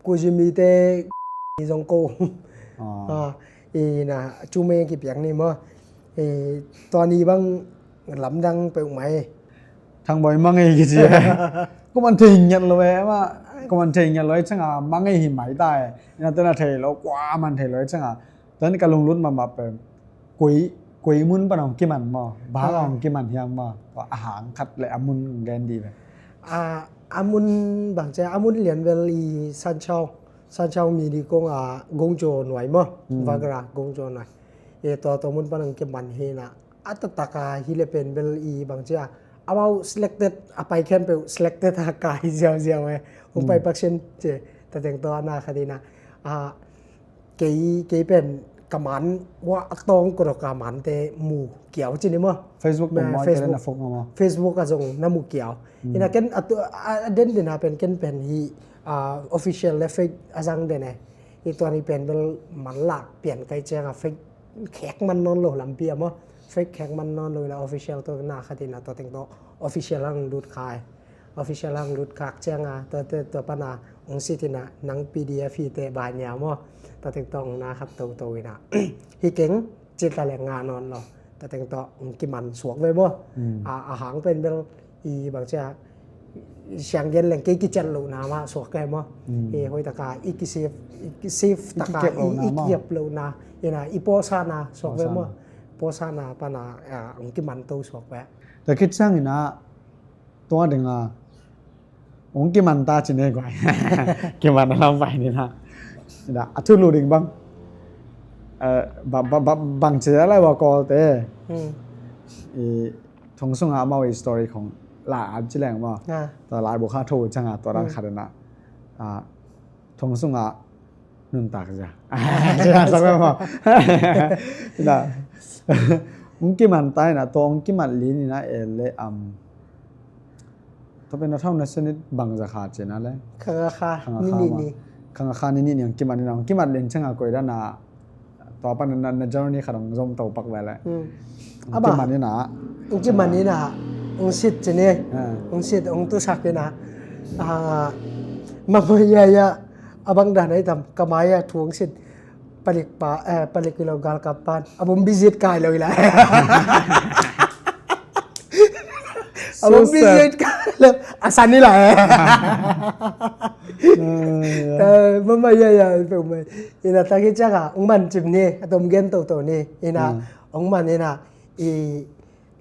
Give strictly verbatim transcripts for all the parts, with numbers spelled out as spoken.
Pu Jimmy te zong ko. Ah, i na cu meng kipiak ni maw. I tua ni bang lamdang peuh mai. Thang Boi mang ei kici e. Ko man thei ngiat lo e ma. Ko man thei ngiat lo e canga mang ei hi mai ta e. Ina tena thei lo kua man thei lo e canga. Tuan ka lunglut mahmah pen koi, koi mun pan hong kiman maw, bang hong kiman hiam maw? Tua a hang khat le a mun gen dih ve. A, a mun bang cia, a mun lian vel i Sanchau, Sanchau mi di kong a Gongjo nuai maw, Vagra Gongjo nuai. E tua tua mun pan hong kiman hi na, a taktak a hi le pen vel i bang cia, amau selected, a pai khen peuh selected a kai ziauziau e. Hong pai paksin ci, ta teng tua na khat hi na. A, kei, kei pen ka man ua a tawng ko dok a man te mu kiau ci ni maw. Facebook kum maw, Facebook a zong na mu kiau. Ina ken a den den a pen ken pen hi, a, official le fake a zang den e. I tuan i pen bel man lak pian kai ciang a fake khek man nawn lo lampi a maw. Fake khek man nawn lo ina official to na khat ina to teng to official ang lut khai. Official ang lut khak cianga, tua, tua, tua pana ong sit ina nang P D F hi te bai nia maw. Tua teng tong na khat to to ina. Hi keng cit la le nga non lo. Tua teng to ong kiman suak ve maw. A, a hang pen bel i bang cia siang gen leng kei kician lo na ma suak ke maw. I hoi taka i kisif, i kisif taka i kiap lo na ina i posa na suak ve maw. Posa na pana, a, ong kiman to suak ve. Tua kiciang ina tua dinga ong kiman ta ci ne guai. Kiman a lam pai ni na. Ina a thulu ding bang, eh, ba, ba, ba, bang ci la wa kol te. I thong sunga amau i story khong la a ci leng maw. Tua la bu kha thu canga tua dan khat na. A, thong sunga nuntak zia. Zia sak maw. Ina ong kiman ta ina tua ong kiman li ni na e le am. Tua pen a thau na senit bang za kha cina le. Khanga kha ni ni ni. Khanga kha ni ni ni ong kiman ni na ong kiman len canga koi dana. Tua pan na, na journey khat ong zom to pak ve le. Ong kiman ni na. Ong kiman ni na. Ong sit cini. Ong sit ong tu sak ni na. A, ma ma ya ya. A bang dan ai tam ka mai a thu ong sit. Palik pa, eh, palik ilo galkap pan. A bom bizit kai lo ila. A bom bizit kai lo. A san ila. Eh, mama ya ya pe umai. Ina taki caka ung man cip ni, a tom gen to to ni. Ina ung man ina i,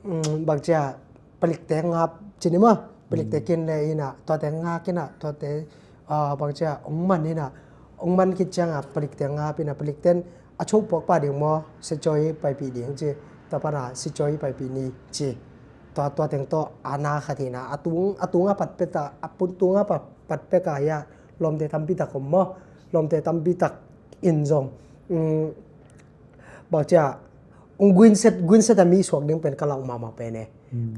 mm, bang cia palik te ngap cini ma. Palik te kin le ina tua te ngak ina tua te, ah, bang cia ung man ina ung man kit cianga palik te ngap ina palik ten a cho puak pa ding maw, si coi paipi ding ci, tua pana si coi paipi ni ci. Tua, tua teng to ana khat ina a tung, a tunga pat peta, a pun tunga pat, pat peka ya lomte tampi tak om maw, lomte tampi tak in zong. Mm, bang cia ung guinset, guinset a mi suak ding pen ka lau mama pen e.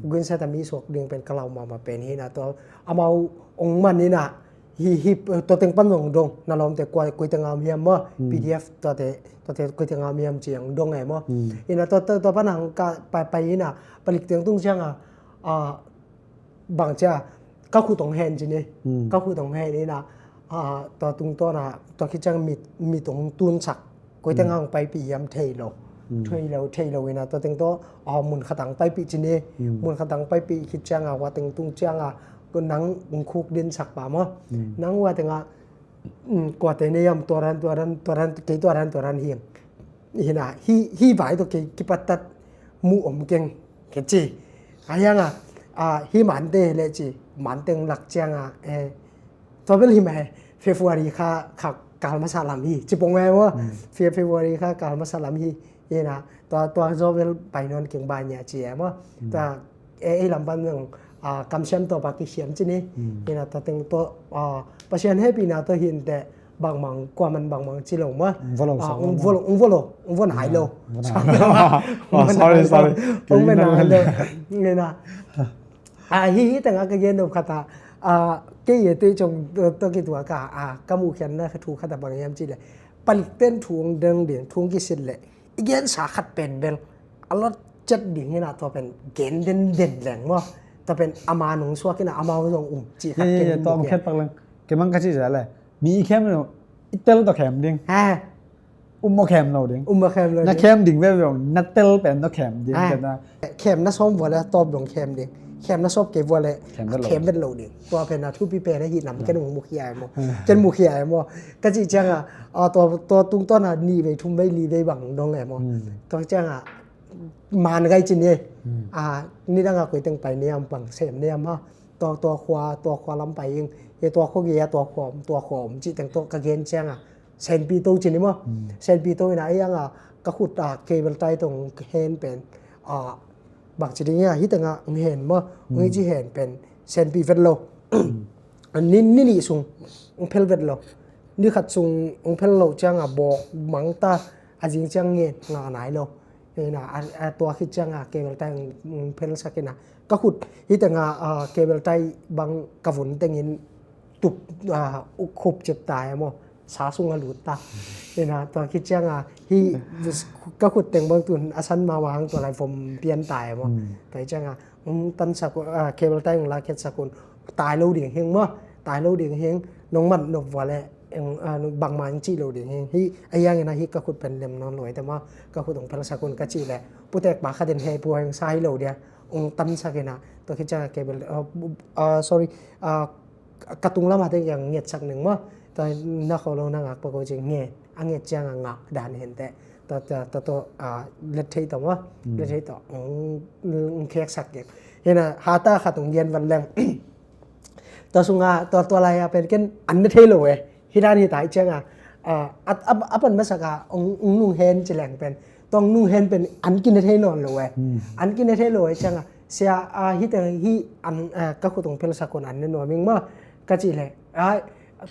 Guinset a mi suak ding pen ka lau mama pen hi na tua amau ung man ina hi, hi, tua teng pan zong dong na lawmte kua, koi teng am hiam maw, P D F tua te, tua te koi teng am hiam ci ang dong e maw. Ina tua, tua, tua pan ang ka pai, pai ina palik teng tung cianga, a, bang cia ka khut ong hen cini, ka khut ong hen ina, a, tua tungtawna tua khiciang mit, mit ong tunsak. Koi teng ang paipi hiam thei lo. Thei lo, thei lo ina tua teng to, a, mun khatang paipi cini, mun khatang paipi khicianga wa teng tung cianga ko nang ung khuk dinsak pa maw. Nang wa tenga, mm, kua te ne yam tua ran, tua ran, tua ran, kei tua ran, tua ran hiam. Hina, hi, hi vai to kei kipatat mu om keng, kei ci. Ka hianga, a, hi man te le ci, man teng lak cianga, e, tua bel hi ma he, February kha, kha kal masa lam hi, ci pong e maw. Fe-, February kha kal masa lam hi, ina, tua, tua zo bel pai non keng ba nia ci e maw. Tua, e, e lam pan zong, a, kamsiam to pa kisiam cini. Ina tua teng to, a, Pasian hepina to hinte bangmang, kuaman bangmang ci lo maw. Ung vo lo, ung vo lo, ung vo nai lo. Sorry, sorry. Ung vo nai lo. Ina. A, hi, hi teng a ka gen nop khata, a, kei e tui cong to, to kituak a, a, ka mukhiatna kha thu khata bang hiam ci le. Palik ten thu ong deng ding, thu ong kisit le. I gensa khat pen bel a lot cet ding hina tua pen gen den den leng maw. Tua pen ama nung suak hina ama zong um ci khat ken tua um khiat pak leng. Kei mang ka ci za le. Mi i khem lo, i tel tawh khem ding. Ha. Um maw khem lo ding. Um maw khem lo ding. Na khem ding veve ong, na tel pen tawh khem ding. Ha. Khem na sawm vua le tawp dong khem ding. Khem na sawp kei vua le khem vet lo ding. Tua pen a thupi pen a hi nam ken ung mukhia e maw. Ken mukhia e maw. Ka cih cianga, a, tua, tua tungtawn a nih vei, thum vei, li vei bang dong e maw. Tua cianga, man gai ci ni. A, nidanga koi teng pai niam bang sem niam ha. Tua, tua khua, tua khua lam pai ing. E tua khua gei a tua khua om, tua khua om cih teng tua ka gen cianga. Senpi to ci ni maw. Senpi to ina ei anga ka khut a cable tie tong hen pen. A, bang ci ding ia, hi teng a ung hen maw. Ung hi ci hen pen. Senpi vet lo. Ni, ni nih sung ung phel vet lo. Ni khat sung ung phel lo cianga bawk mang ta a zing ciang ngen ngah nai lo. Ina, a, a tua khit cianga cable tie ung, ung phel sak ina. Ka khut hi teng a, a, cable tie bang ka vun tengin tup, a, uk khup cep ta e maw. Sa sung a lut ta. Ina, tua khit cianga hi ka khut teng bang tun a san ma wang tua lai vom pian ta e maw. Tua hi cianga, um, tan sak un, a, cable tie ung la khet sak un. Tai lo ding hing maw. Tai lo ding hing. Nong mat nop vua le, eng, a, bangma eng cih lo ding hing. Hi, a yang ina hi ka khut pen lem non lo e te maw. Ka khut ung phel sak un ka cih le. Putek pa khatin hei pu heng sa hi lo dia. Ung tan sak ina. Tua khit cianga cable, a, a, sorry. A, ka tung lama te kiang ngetsak ning maw. Tua na kho lo na ngak pa ko ci nge. A nget cianga ngak dan hen te. Tua, tua, tua, tua, a, let thei tawh maw. Let thei tawh. Ung, ung kheksak kek. Hina, hata khat ung gen van leng. Tua sunga, tua, tua lai a pen ken an na thei lo e. Hi dan hi tai cianga. A, a, a, a pan masak a, ung, ung nung hen ci leng pen. Tua ung nung hen pen an kin na thei nawn lo e. An kin na thei lo e cianga. Sia, a, hi teng hi an, a, ka khut ung phel sak un an ne nuam ing maw. Ka cih le, a,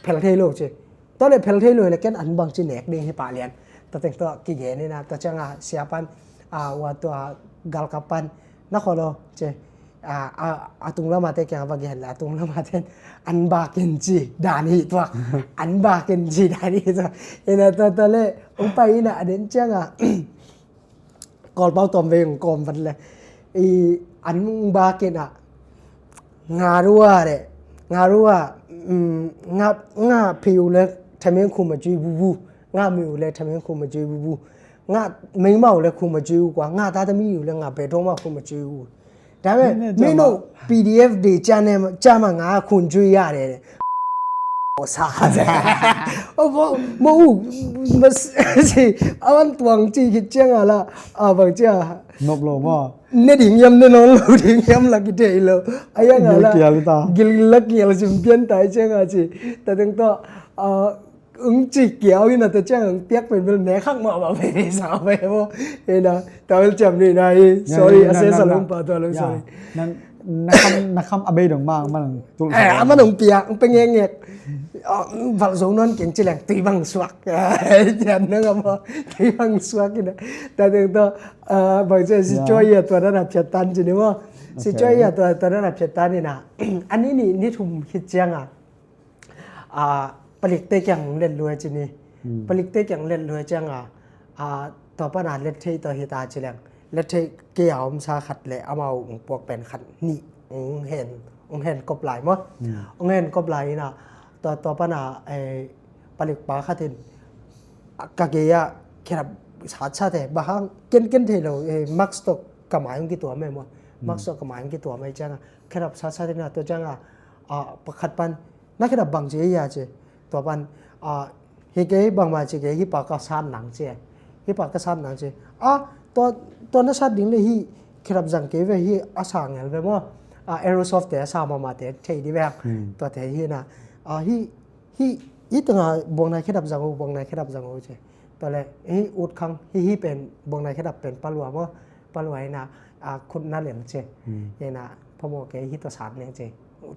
phel thei lo ci. Tua le phel thei lo le ken an bang ci nek ding hi pah lian. Tua teng tua kigen ina, tua cianga sia pan, a, ua tua galkap pan. Na kho lo ci. A, a, a tung lama te kiang va gen le, a tung lama te an bak in ci dan hi tuak. An bak in ci dan hi tuak. Ina tua, tua le, ung pai ina a den cianga. Kawlpau tawm vei ung kawm vat le. I an ung bak ina. Nga rua le. Nga rua. Mm, nga, nga phiu le. Thameng khum a cui bu bu. Nga miu le. Thameng khum a cui bu bu. Nga mengmau le khum a cui u kua. Nga tata miu le. Nga pe thoma khum a cui u. Dame, mino P D F de chane, chama nga khun chui ya de. O sa. O mo, mo u, mas, si, awan tuang ci khit ciang ala, a bang cia. Nop lo mo. Ne ding yam ne non lo ding yam la ki de lo. Aya nga la. Gil kial ta. Gil la kial sim pian ta ciang a ci. Ta teng to, a, Ung ci kiau hi na ta ciang ung piak pen bel ne khak mah mah pen sa pen mo. Hi na ta bel ciam ni na hi. Sorry, a se sa lum pa tua lum, sorry. Na kham, na kham a bei dong mang man tul. Eh, a man ung piak, ung pe ngek ngek. Val zo non keng ci leng tui bang suak. Cian na ngam mo, tui bang suak hi na. Ta teng to, bang ci si coi ya tua na na piat tan ci ni mo. Si coi ya tua, tua na na piat tan hi na. Ani ni, ni thum khit ciang a. A, palikte kiang let lua ci ni. Palikte kiang let lua ciang a, a, tua pan a let thei tua hi ta ci leng. Let thei kei a om sa khat le amau ung puak pen khat ni ung hen, ung hen kop lai mo. Ung hen kop lai ina, tua, tua pan a, e, palik pa khat in, a, ka gei a khedap sat sat e, bang hang ken ken thei lo, e, mask tok ka mai ung kituam e mo. Mask tok ka mai ung kituam e ciang a, khedap sat sat ina tua ciang a, a, pakhat pan, Na khedap bang ci ei a ci. Tua pan, a, hi kei bangmah ci kei hi pa ka san nang ci. Hi pa ka san nang ci. A, tua, tua na sat ding le hi khedap zang kei ve hi a sa ngel ve maw. A, Aerosoft te a sa mahmah te thei di ve. Tua te hi na. A, hi, hi, hi teng a buang nai khedap zang o, buang nai khedap zang o ci. Tua le, hi ut khang, hi, hi pen, buang nai khedap pen palua maw. Palua ina, a, khut na leng ci. Ina, phamawh kei hi tua sat leng ci.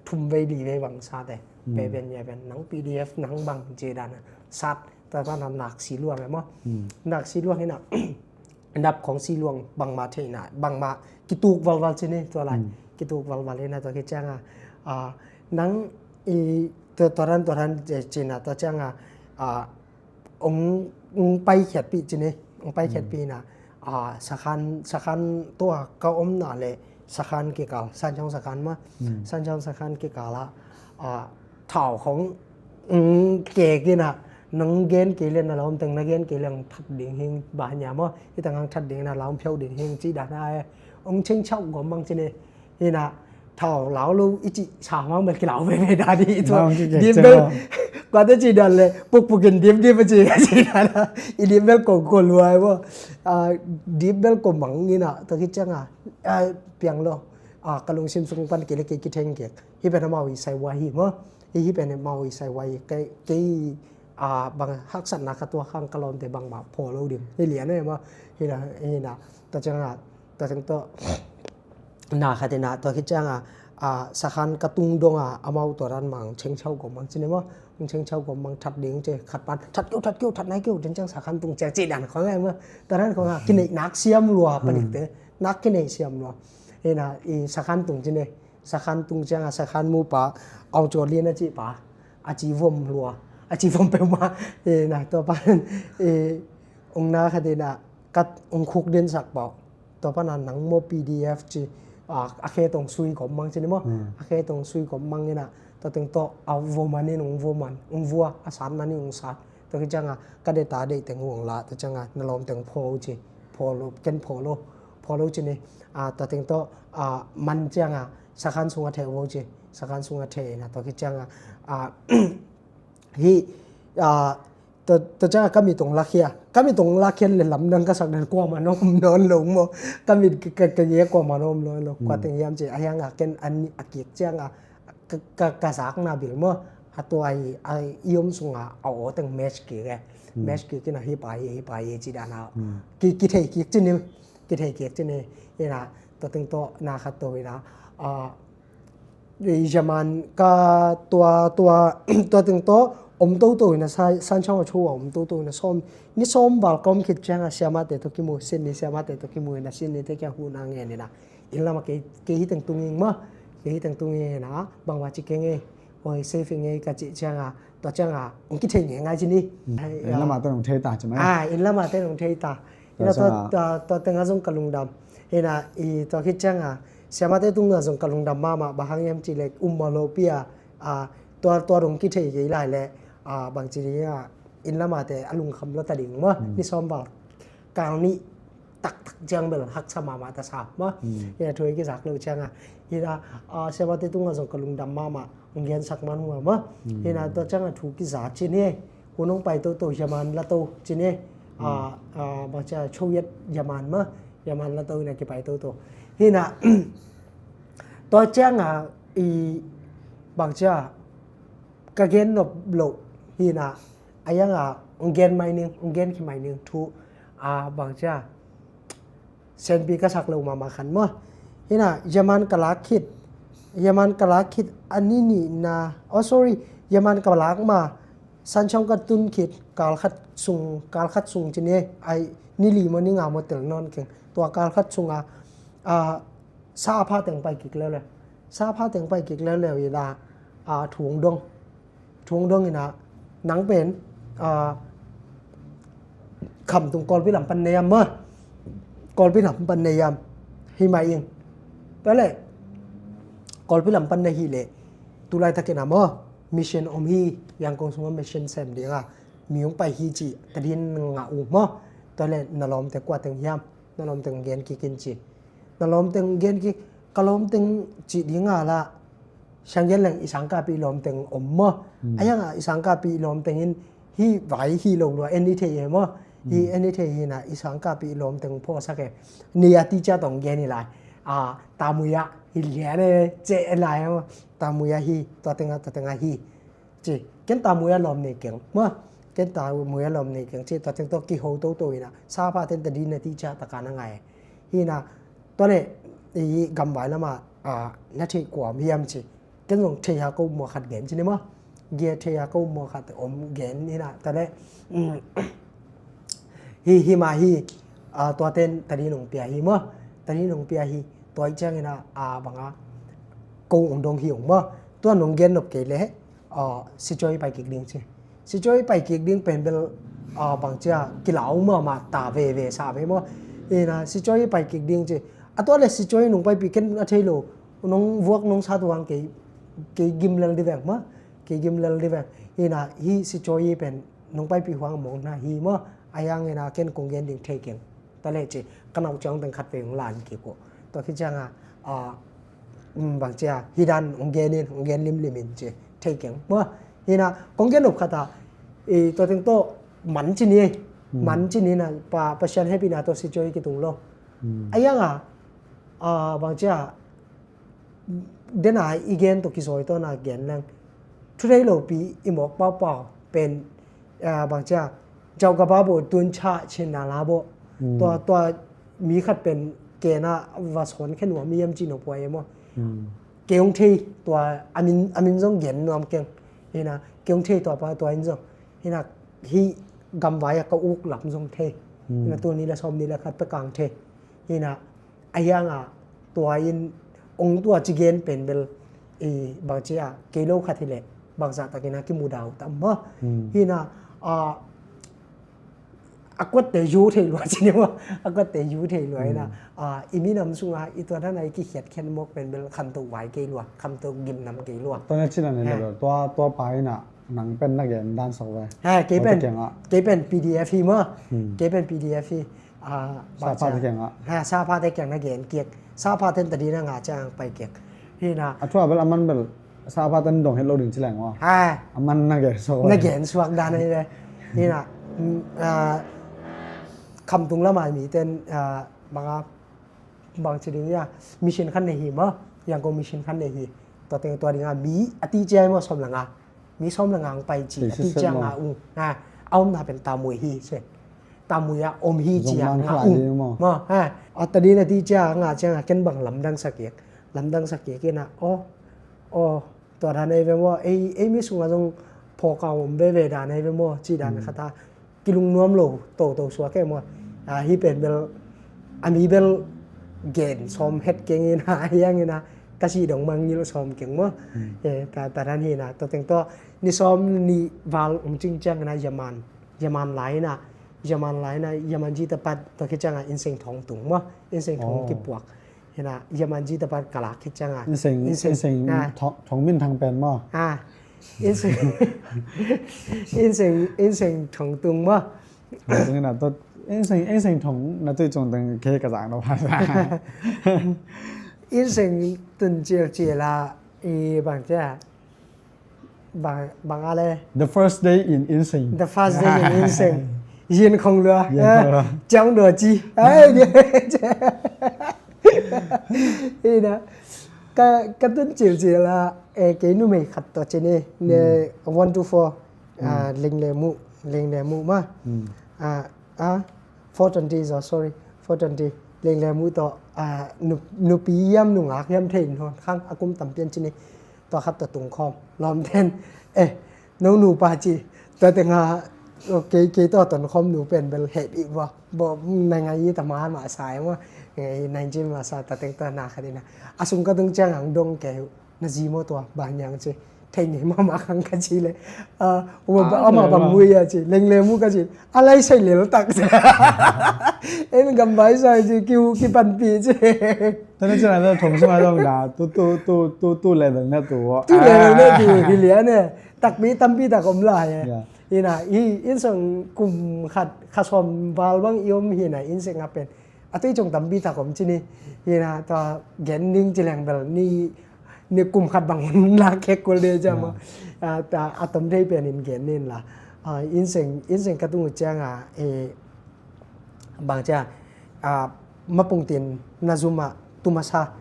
Thum vei li vei bang sa te. Pe ben ya ben nang P D F nang bang ci dan a. Sat ta ta na nak si luang e mo. Nak si luang ina. Nap khong si luang bangma thei na. Bangma kituk valval ci ni tua lai. Kituk valval ina tua ki ciang a. A, nang i tua tua ran tua ran ci na tua ciang a. A, ong, ong paikhiatpih ci ni, ong paikhiatpih na, a, sakhan, sakhan tua ka omna le sakhan kikal, sanchong sakhan ma, sanchong sakhan kikal a, a, thau khong Ong kek in ah, nong gen kei le na lawmteng na gen kei le ong that ding hing ba nia maw. Hi tang hang that ding in ah lau ong phiau ding hing ci dan a e. Ong cheng chau gawm mang ci ni. Hi na thau lau lo i ci sa mang bel kilau veve dan hi. Tua dip bel kuate ci dan le pukpuk in dip dip a ci, ci dan a i dip bel ko ko luai maw. Dip bel ko mang in ah tua khit ciang a piang lo. Ka lungsim sung pan kei le kei kitheng kek. Hi pen amau i sai wa hi maw. Hi hi pen amau i sai wa hi. Kei bang haksatna ka tuak hang ka lawmte bangmah phaw lo ding hi lian e maw. Hi na, hi na tua ciang a tua ciang tua na khat in ah tua khit ciang a sakhan ka tung dong a amau tua dan mang cheng chau gawm mang ci ni maw. Ong cheng chau gawm mang that ding ci khat pan that keu that keu that nai keu den ciang sakhan tung ciang ci dan khong ai maw. Tua dan khong a kineih nak siam lua palikte nak kineih siam lua. Hi na i sakhan tung ci ni. Sakhan tung ciang a sakhan mupa Aung Caw Lin a ci pa a ci vom lua a ci vom peuhmah. Hi na tua pan ong na khat in ah kat ong khuk den sak pau. Tua pan a nang maw P D F ci a khe tong sui gawm mang ci ni maw. A khe tong sui gawm mang in ah tua teng tawh a vom an in ong vom an ong vua a sat man in ong sat. Tua khit ciang a ka deta deih teng ong la tua ciang a na lawmteng phaw ci phaw lo ken phaw lo phaw lo ci ni. Tua teng tawh man ciang a sakhan sung a theh vo ci sakhan sung a theh in ah tua khit ciang a hi tua ciang a ka mit ong lakhia ka mit ong lakhia le lamdang ka sak den kuamah na om nawn lo maw. Ka mit ka nge kuamah na om nawn lo kua teng hiam ci a hiang a ken an a kik ciang a ka zakna bil maw. A tua i om sung a a aw teng match kik e. Match kik in a hi pa hi hi pa hi ci dan a kithei kik ci ni. Kithei kik ci ni. Hi na tua teng tawh na khat to hi na Yaman ka tua tua tua teng tawh om toto hi na Sanchong a chu a om toto hi na sawm ni sawm val ka om khit ciang a siamate tawh kimu sin ni siamate tawh kimu hi na sin ni te kia hu na ngen hi na. Inn lam a kei hi teng tung ing maw. Kei hi teng tung ing hi na bangwa ci keng e. Oi safe ing e ka ci ciang a tua ciang a ong kithei nge ngai ci ni. Inn lam a te ong thei ta ci mai. Inn lam a te ong thei ta. Tua teng a zong ka lungdam. Hi na i tua khit ciang a siamate tung a zong ka lungdam mahmah bang hang hiam ci le um maw lo pi a tua tua dong kithei kei lai le bang ci ding a inn lam a te a lungkham lo ta ding maw. Ni sawm val kal nih taktak ciang bel haksa mahmah ta sa maw. Hi na thu i kizak lo ciang a hi na siamate tung a zong ka lungdam mahmah. Ong gensak man hua maw. Hi na tua ciang a thu kiza ci ni. Hun ong pai toto Yaman la to ci ni. Bangcia Soviet Yaman maw. Yaman la to hi na kipai toto. Hi na tua ciang a i bangcia ka gen nop loh hi na a yang a ong gen mai ning ong gen khi mai ning thu bangcia senpi ka sak lo mahmah khan maw. Hi na Yaman ka lak khit Yaman ka lak khit a ni nihna oh sorry Yaman ka lak ma Sanchong ka tun khit kal khat sung kal khat sung ci ni ai ni li maw ni nga maw tel nawn keng tua kal khat sung a sa a pha teng pai kik leuleu sa a pha teng pai kik leuleu i la thu ong dong. Thu ong dong hi na nang pen khamtung Kawlpi lam pan nei am maw. Kawlpi lam pan nei am hi mai ing. Tua le Kawlpi lam pan nei hi le tulai takin a maw mission om hi. Yangkong sung a mission sem ding a mi ong pai hi ci tadin ngah uh maw. Tua le na lawmte kua teng hiam na lawmteng gen kik in ci. Na lawmteng gen kik ka lawmteng ci ding a la siang gen leng i sangkapi lawmteng om maw. A yang a i sangkapi lawmteng in hi vai hi lo lua en i thei e maw. Hi en i thei hi na i sangkapi lawmteng phaw sak e. Ni a ti cia tong gen i lai a tamui a hi lian e ce e lai maw. Tamui a hi tua teng a tua teng a hi. Ci ken ta mui a lawm nei keng maw. Ken ta mui a lawm nei keng ci tua teng tawh kiho toto hi na sa pha ten ta din na ti cia ta ka na ngai. Hi na tua le i gamvai lama na thei kuam hiam ci. Ken zong thei ha ko mua khat gen ci ni maw. Gia thei ha ko mua khat om gen hi na tua le hi hi ma hi. Tua ten ta din ong pia hi maw. Ta din ong pia hi tua i ciang hi na banga ko ong dong hi ong maw. Tua nong gen nop kei le Sichuan i pai kik ding ci. Sichuan i pai kik ding pen bel bangcia kilau mahmah ta veve sa ve maw. Hi na Sichuan i pai kik ding ci. A tua le Sichuan i nong paipih ken a thei lo. Nong vuak nong sat uh hang kei gim lel di veng maw. Kei gim lel di veng. Hi na, hi si cawi hi pen nong paipih huang mawng na hi maw. A hiang hi na ken kong gen ding thei keng. Tua le ci ka nau ciang teng khat vei hong lan kik uh. Tua khit ciang a, a, um, bang cia, hi dan hong gen in, hong gen limlim in ci thei keng maw. Hi na, kong gen up khat a, i, tua teng tawh man ci ni, man ci ni na, pa, Pasian hehpihna tawh si cawi kitung lo. A hiang a, a, bang cia, dena i gen tawh kizawi tawh na gen leng. Thu thei lopi i mawk paupau pen, ah, bang cia, jau ka ba bo tun cha chin na la bo. Tua, tua mi khat pen kena va sawn khen nuam mi yam ci no pua e maw. Kei hong thei tua a min, a min zong gen nuam keng. Hi na, kei hong thei tua pa tua in zong. Hi na, hi gamvai a ka uk lam zong thei. Hi na, tul ni le sawm ni le khat pe kang thei. Hi na, a hiang a tua in ong tua ci gen pen bel, i, bang cia, kei lo khat hi leh, bang zah takin a kimu dau tam maw. Hi na, a, a kuatte yu thei lua ci ni maw. A kuatte yu thei lua hi na, a, i minam sunga i tua dan a i kikhiat khiat mawk pen bel khamto vai kei lua, khamto gimnam kei lua. Tua na cina ni le bel, tua, tua pa hi na, nang pen na gen dan sok ve. Ha, kei pen, kei pen P D F hi maw. Kei pen P D F hi. Ah, saphate kiangah. Ha, saphate kiang na gen kik. Saphate tadi na ngah ciang pai kik. Hi na. A thu a bel a man bel saphate dong het lo ding ci leng maw. Ha. A man na gen suak. Na gen suak dan hi ve. Hi na. Mm, ah, khamtung lamah miten, ah, bang a, bang ci ding ia, mission khat nei hi maw. Yangon mission khat nei hi. Tua teng tua ding a mi a ti ciai maw sawm langa. Mi sawm le nga ang pai ci, a ti ciang a ung. Ha, a omna pen tamui hi, se. Tamui a om hi ci a nga ung. Maw, ha. A tadin a ti ciang a nga ciang a ken bang lamdang sakik. Lamdang sakik in a, oh, oh, tua dan ei ve maw, ei, ei mi sung a zong phawk a om veve dan ei ve maw, ci dan khat a. Kilung nuam lo, to, to suak e maw. A, hi pen bel, a mi bel gen sawm het keng in a, a hiang in a, ka si dong mangngilh sawm keng maw. E, ta, ta dan hi na, tua teng tua, ni sawm ni val ung cing ciang in a, yaman, yaman lai in a, yaman lai in a, yaman ji tapat, tua khit ciang a, inseng thong tung maw, inseng thong kipuak. Hi na, yaman ji tapat kalak khit ciang a. Inseng, inseng, inseng thong, thong min thang pen maw. A, inseng, inseng, inseng thong tung maw. Inseng na to, inseng, inseng thong na tui cung teng kei ka zang no pa. Inseng tun cil cil a, i bang cia. Bang, bang a le. The first day in inseng. The first day in inseng. Yin khong lua. Yin khong lua. Ciang dua ci. Ai, dia. Hi na. Ka, ka tun cil cil a, e, kei numei khat to ci ni. Ne, one to four. A, ling le mu, ling le mu ma. A, a, four twenty zo, sorry. Four twenty. Ling le mu to, a, nu, nupi yam nungak yam thei non khang, a kum tam pian ci ni. Tua khat tua tung khawm lawm ten, eh, no nu pa ci, tua teng a, kei, kei tua ton khawm nu pen bel heh bik vua. Bo, nai ngai i ta ma ma sa e vua. Ngai nai ci ma sa ta teng tua na khat in a. A sung ka tung ciang ang dong kei, na zi maw tua, ba niang ci. Thei ngei ma ma khang ka ci le. A, ua ba, ama bang mui a ci, leng le mu ka ci. A lai sai lel tak ci. En gam bai sai ci, kiu, kipan pi ci. Tana cina ta thong sima dong da, tu, tu, tu, tu, tu level na tu. Tu level na tu, hi lian e. Takpi, tampi tak om lai e. Hi na, hi, inseng kum khat, kha sawm val bang i om hi na, inseng a pen. A tui cung tampi tak om ci ni. Hi na, ta gen ning ci leng bel, ni, ni kum khat bang hun la kek kul de jam. A, ta, a tom thei pen in gen nin la. A, inseng, inseng ka tung ciang a, e, bang cia, a, mapung tin na zum a tu masa,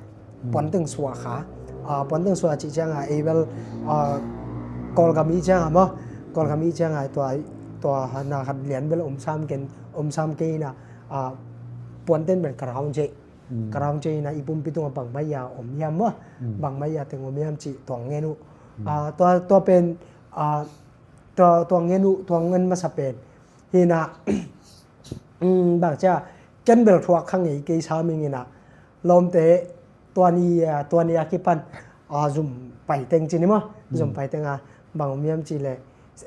puanteng sua kha. A, puanteng sua ci ciang a, ei bel, a, Kawlgam i ciang a maw, Kawlgam i ciang a, tua, tua na khat lian bel om sam ken, om sam kei na, a, puanten pen ka raung cei. Ka raung cei na i pumpi tung a bang mai a om hiam maw, bang mai a teng om hiam ci tuang ngen uh. A, tua, tua pen, a, tua, tua ngen uh, tua ngen masa pen. Hi na, um, bang cia, ken bel thuak khang ei kei sa ming in a. Lawmte, tua ni, a, tua ni a kipan, a, zum pai teng ci ni maw. Zum pai teng a, bang om hiam ci le.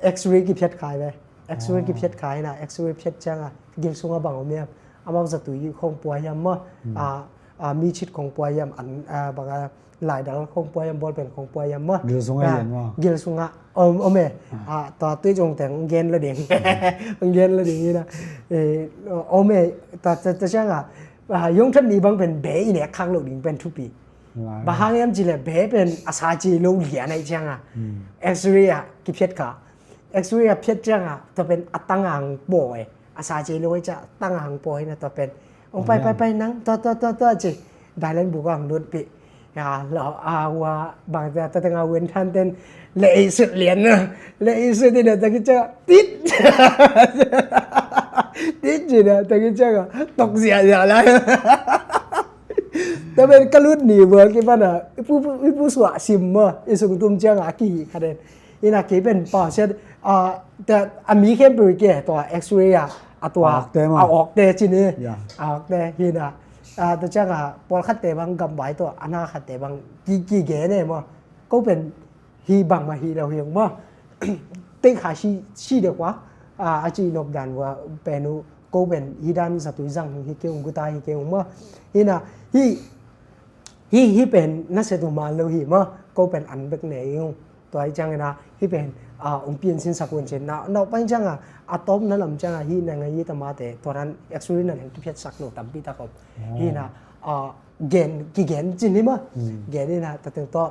X-ray kiphiat khai ve. X-ray kiphiat khai na, X-ray phiat ciang a, gil sung a bang om hiam. Amau zatui khong pua hiam maw. A, a, mi chit khong pua hiam, an, a, bang a, laidal khong pua hiam, bawlpen khong pua hiam maw. Gil sungah lian maw. Gil sungah om om e. Tua tui zong teng gen lo ding. Gen lo ding hi na. Om e. Tua ciangah yong thot ni bang pen be i nek khak lo ding pen thupi. Bang hang hiam cih leh be pen a sa ci lo lian ahih ciangah X-ray ah kiphiat kha. X-ray ah phiat ciangah tua pen a tang a hong paw e. A sa ci lo ahih ciangah a tang a hong paw hi na tua pen. Hong pai pai pai nang tua tua tua tua ci. Dailan buk a hong lutpih. Ya lo a hua bang tua tua teng a wen than ten le ei sut lian na. Le ei sut hi na tua ki ciangah tit. Tit ci na tua ki ciangah tok ziahziah lai. Tua pen ka lut ni bua ki pana i pu i pu suah sim maw i sung tum ciangah a kihih kha den. Ina kei pen pau siat a mi khempeuh i ke tua X-ray a a tua a awkte ci ni. A awkte hi na. Tua ciangah pawlkhatte bang gamvai tua a na khatte bang ki ki gen e maw. Ko pen hi bangmah hi lo hi ung maw. Teikha si si deuh kua a ci nop dan vua pen uh ko pen hi dan zatui zang hi kei ung guta hi kei ung maw. Hi na hi hi hi pen na se tu man lo hi maw. Ko pen an bek ne hi ung. Tua hi ciangin a hi pen ung pian sin sak un cin na nau pai ciangah a tawp na lam ciangah hi na ngai hi ta mate tua dan X-ray na leng kiphiat sak lo tampi tak om. Hi na gen kigen cin hi maw. Gen hi na ta teng tawh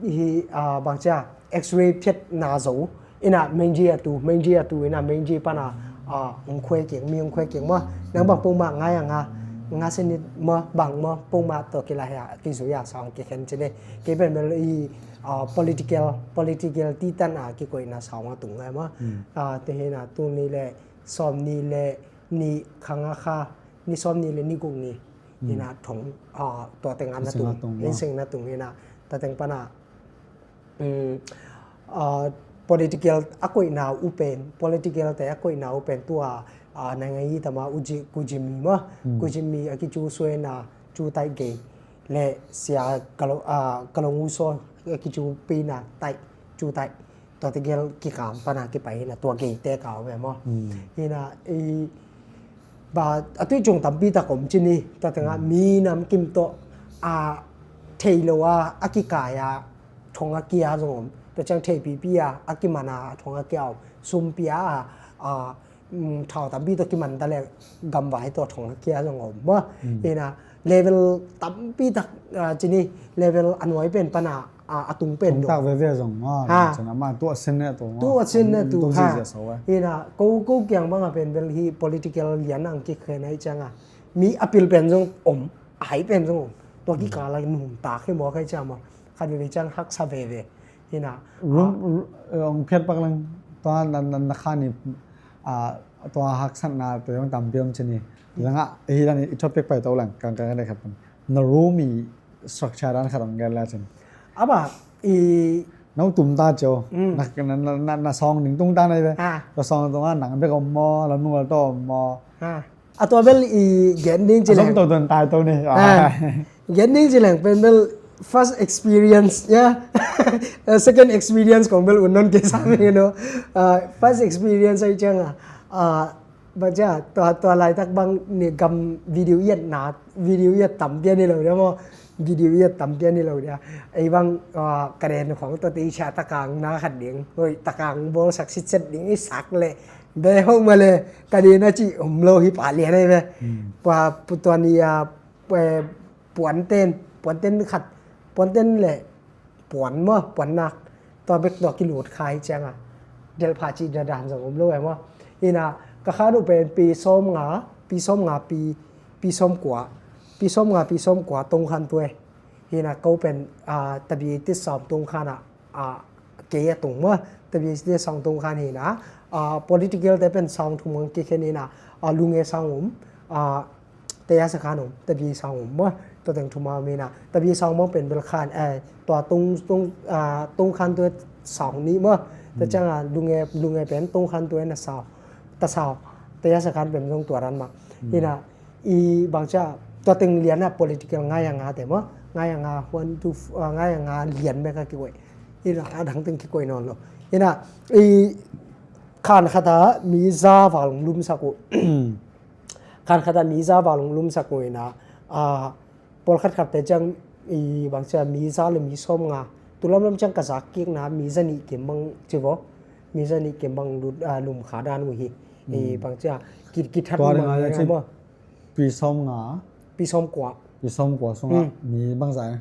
hi bangcia X-ray phiat na zo ina mengji a tu mengji a tu ina mengji pana hong khuai keng mi hong khuai keng maw. Nang bang pongmah ngai a nga nga senit maw bang maw pongmah tawh kilai a kizui a sang kikhen cin hi. Kei pen mel i political political titan a kikoihna sang a tung ngai maw. Te hi na tu ni le sawm ni le ni khang a kha ni sawm ni le ni guk ni. Ina thong tua teng a na tung inseng na tung ina ta teng pana political a koihna u pen political te a koihna u pen tua na ngai hi ta ma uji kujimi ma kujimi a kicu suena cu tai gei le sia kalong uso a kicu pina tai cu tai tua tegel kikam pana kipai hina tua gei te kau ve maw. Hina i ba a tui cung tampi tak om cin hi. Tua tengah minam kim tawh a thei lo a a kikai a thong a kia zong om. Tua ciang thei pipi a a kiman a thong a kia om. Sum pia a a thau tampi tawh kiman ta le gamvai tawh thong a kia zong om maw. Hina level tampi tak cin hi. Level a nuai pen pana a tung pen dong tak veve zong maw. Cin a ma tuah sin ne tu tuah sin ne tu ha. Hina ko ko kiang banga pen bel hi political lian ang kikhen ai cianga mi a pil pen zong om a hai pen zong om. Tua kikala num tak hi maw khai ciang maw. Khat veve ciang haksa veve hina. Ong phiat pak leng tua na khan hi tua haksatna tua zong tampi om cin hi. Zanga hi dan i topic pai to leng kang kang dek khat pen na room i structure dan khat ong gen la cin. Aba i na tum ta cio na sawng ding tung ta nai ve. Ka sawng tung a nang bek om maw lam nung al to om maw. A tua bel i gen ding ci leng. Zong to tuan tai to ni. Gen ding ci leng pen bel first experience ya. Second experience kong bel un non ke sa me no. First experience ai cianga. Baca tua tua laitak bang ni gam video iat na video iat tam pian ni lo dia maw. Video iat tam pian ni lo dia. Ei bang ka den khong tua te i cia takang na khat ding hoi takang bol sak sit set ding i sak le be ho ma le ka den a ci om lo hi pa lian ai ve. Pua putua ni a puan ten puan ten khat puan ten le puan maw puan nak tua bek tua kilut kha hi cianga delpha ci dadan zong om lo e maw. Hina ka khan uh pen pi sawm nga pi sawm nga pi pi sawm kua pi sawm nga pi sawm kua tong khan tuai. Hina ko pen tabi ti sawm tong khan a kei a tung maw tabi ti sawm tong khan hina political te pen sawm thum ngang kikhen hina lunge sawm um Teya sakhan om tabi sang om maw. Tua teng thuma om ina tabi sang mong pen bel khan tua tung tung tung khan tua sang ni maw. Ta changa lunge lunge pen tung khan tua na sau ta sau teya sakhan pen zong tua ran mak. Ina i bangcha tua teng liana political ngai anga te maw ngai anga huan tu ngai anga lian beka kikoi. Ina a dang teng kikoi non lo. Ina i khan khata mi za val lum saku. Khan khata mi za val hong lumsak uh ina pawlkhat khatte ciang i bang cia mi za le mi sawm nga, tu lamlam ciang ka zak kikna mi za nih kim bang ci vaw, mi za nih kim bang lut, ah, lum kha dan uh hi. I bang cia ki, ki that tua ding a maw. Pi sawm nga. Pi sawm kua. Pi sawm kua sungah mi bang za.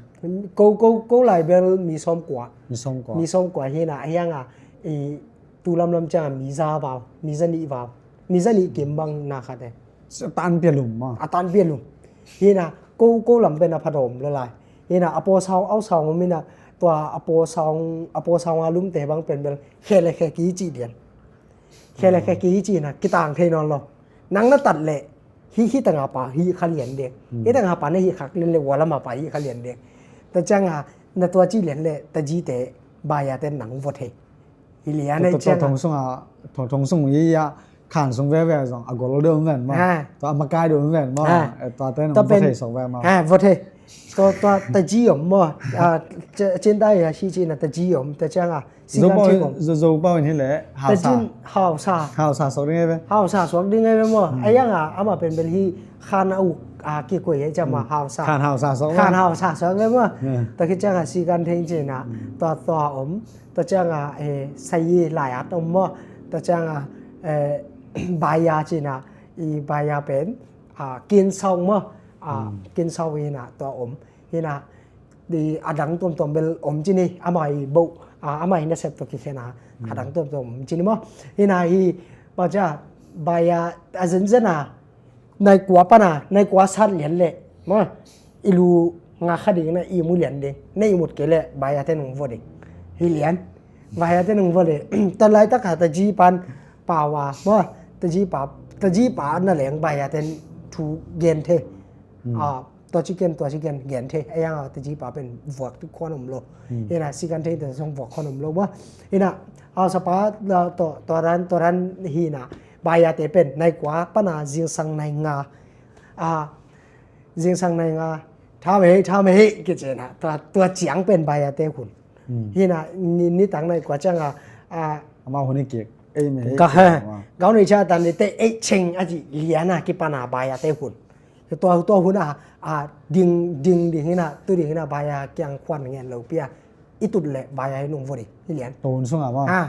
Ko, ko, ko lai bel mi sawm kua. Mi sawm kua. Mi sawm kua hi na, a hiang a, i tu lamlam ciang a mi za val, mi za nih val. Mi za nih kim bang na khat e. A tan pia lum maw. A tan pia lum. Hi na, ko, ko lam pen a pha dawm lo lai. Hi na, a paw saung, au saung om hi na, tua a paw saung, a paw saung a lumte bang pen bel, khe le khe ki ci dian. Khe le khe ki ci na, kitang thei nawn lo. Nang na tat le, hi, hi tanga pa, hi kha lian dek. Hi tanga pa na hi khak lian le, wala ma pa, hi kha lian dek. Ta ciang a, na tua ci lian le, ta ji te, baya ten nang vot he. Hi lian ei ciang. Thong sung a, thong, thong sung i a, khan sung veve zong, a gol deuh ven maw. Tua a makai deuh ven maw. Tua ten nang vot he sok ve maw. Vot he. Tua, tua, ta ji om maw. Cin ta ya hi ci na ta ji om, ta ciang a. Zo pau in hi le, hausa. Hausa suak ding ei ve. Hausa suak ding ei ve maw. A yang a, ama pen bel hi khan a uk a kikoi ei ciang ma hausa. Khan hausa suak ve. Khan hausa suak ve maw. Ta khit ciang a sikan theng cina. Tua tua om. Tua ciang a, eh, sayi lai at om maw. Tua ciang a, eh, baya cina. I baya pen, ah, kinsau maw. Ah, kinsau ina tua om. Hina, di adang tuamtuam bel om cini, amai bo, a, amai nasep to kikhena, adang tuamtuam om cini maw. Hina hi, baca, baya, a zenzen a, nai kua pana, nai kua sat lian le, maw, i lu nga kha ding na i mu lian ding, na i mut kei le, baya te nung vo ding. Hi lian, baya te nung vo ding. Ta lai tak ha ta ji pan, pawa, maw, ta ji pa, ta ji pa na leng baya ten thu gen the. A, tua ci gen, tua ci gen, gen thei. A yang a ta ji pa pen vuak tu khuan om lo. Hina, sikan thei ta song vuak khuan om lo ba. Hina, a sa pa, tua, tua ran, tua ran hina. Baya te pen, nai kua pana zingsang nai nga. A, zingsang nai nga. Tha me hei, tha me hei, ke cena. Tua, tua ciang pen baya te hun. Hina, ni, ni tang nai kua ciang a, a, ama hun i kik. Ei me hei. Ka he. Gau nei cha tan ni te ei cheng a ji liana ki pana baya te hun. Tua, tua hun a, a, ding, ding, ding hina, tu ding hina, baya kiang khuan ngen lo pia. I tut le, baya i nung vo ding, hi lian. Tua hun sung a ma. Ha.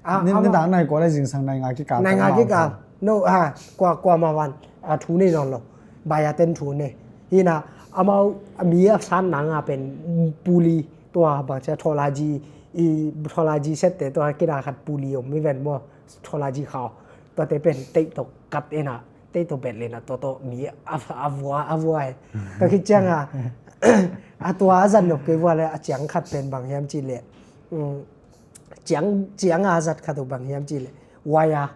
A, ni, ama, ni dang nai kua le zingsang nai nga kikal. Nai nga kikal. No, ha, kua, kua ma van, a, thu nei nawn lo. Baya ten thu nei. Hina, amau, a mi a san nang a pen, puli, tua, bang cia thola ji, i thola ji set te, tua kina khat puli om, mi ven mo, thola ji khau. Tua te pen, tei tok kat ena. Tei to bet le na to to mi a, a vua, a vua e. Ka khit ciang a, a tua a zat nop kei vua le a ciang khat pen bang hiam ci le. Ciang, ciang a zat khat uh bang hiam ci le. Waya.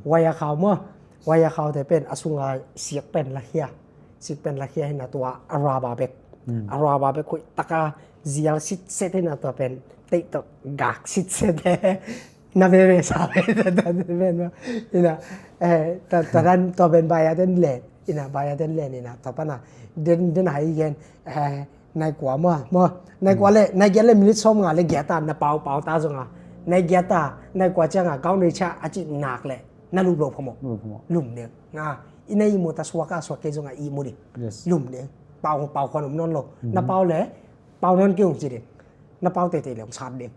Waya khau maw. Waya khau te pen a sung a siak pen la khia. Siak pen la khia hina tua a raba bek. A raba bek khuih taka zial sit set hina tua pen. Tei to gak sit set he. Na veve sa ve ta ta ven ma. Ina, eh, ta ta dan to ben baya den len. Ina baya den len ina to pana den den hai gen, eh, nai kua ma ma nai kua le nai gen le minute som nga le gia ta na pau pau ta zong a nai gia ta nai kua ciang a gau nei cha a ci nak le na lu lo phamo. Lu phamo. Lum ne nga ina i mu ta suak a suak ke zong a i mu di. Lum ne pau pau khuan um non lo na pau le pau non ke ung ci di. Na pau teitei le hong sat ding.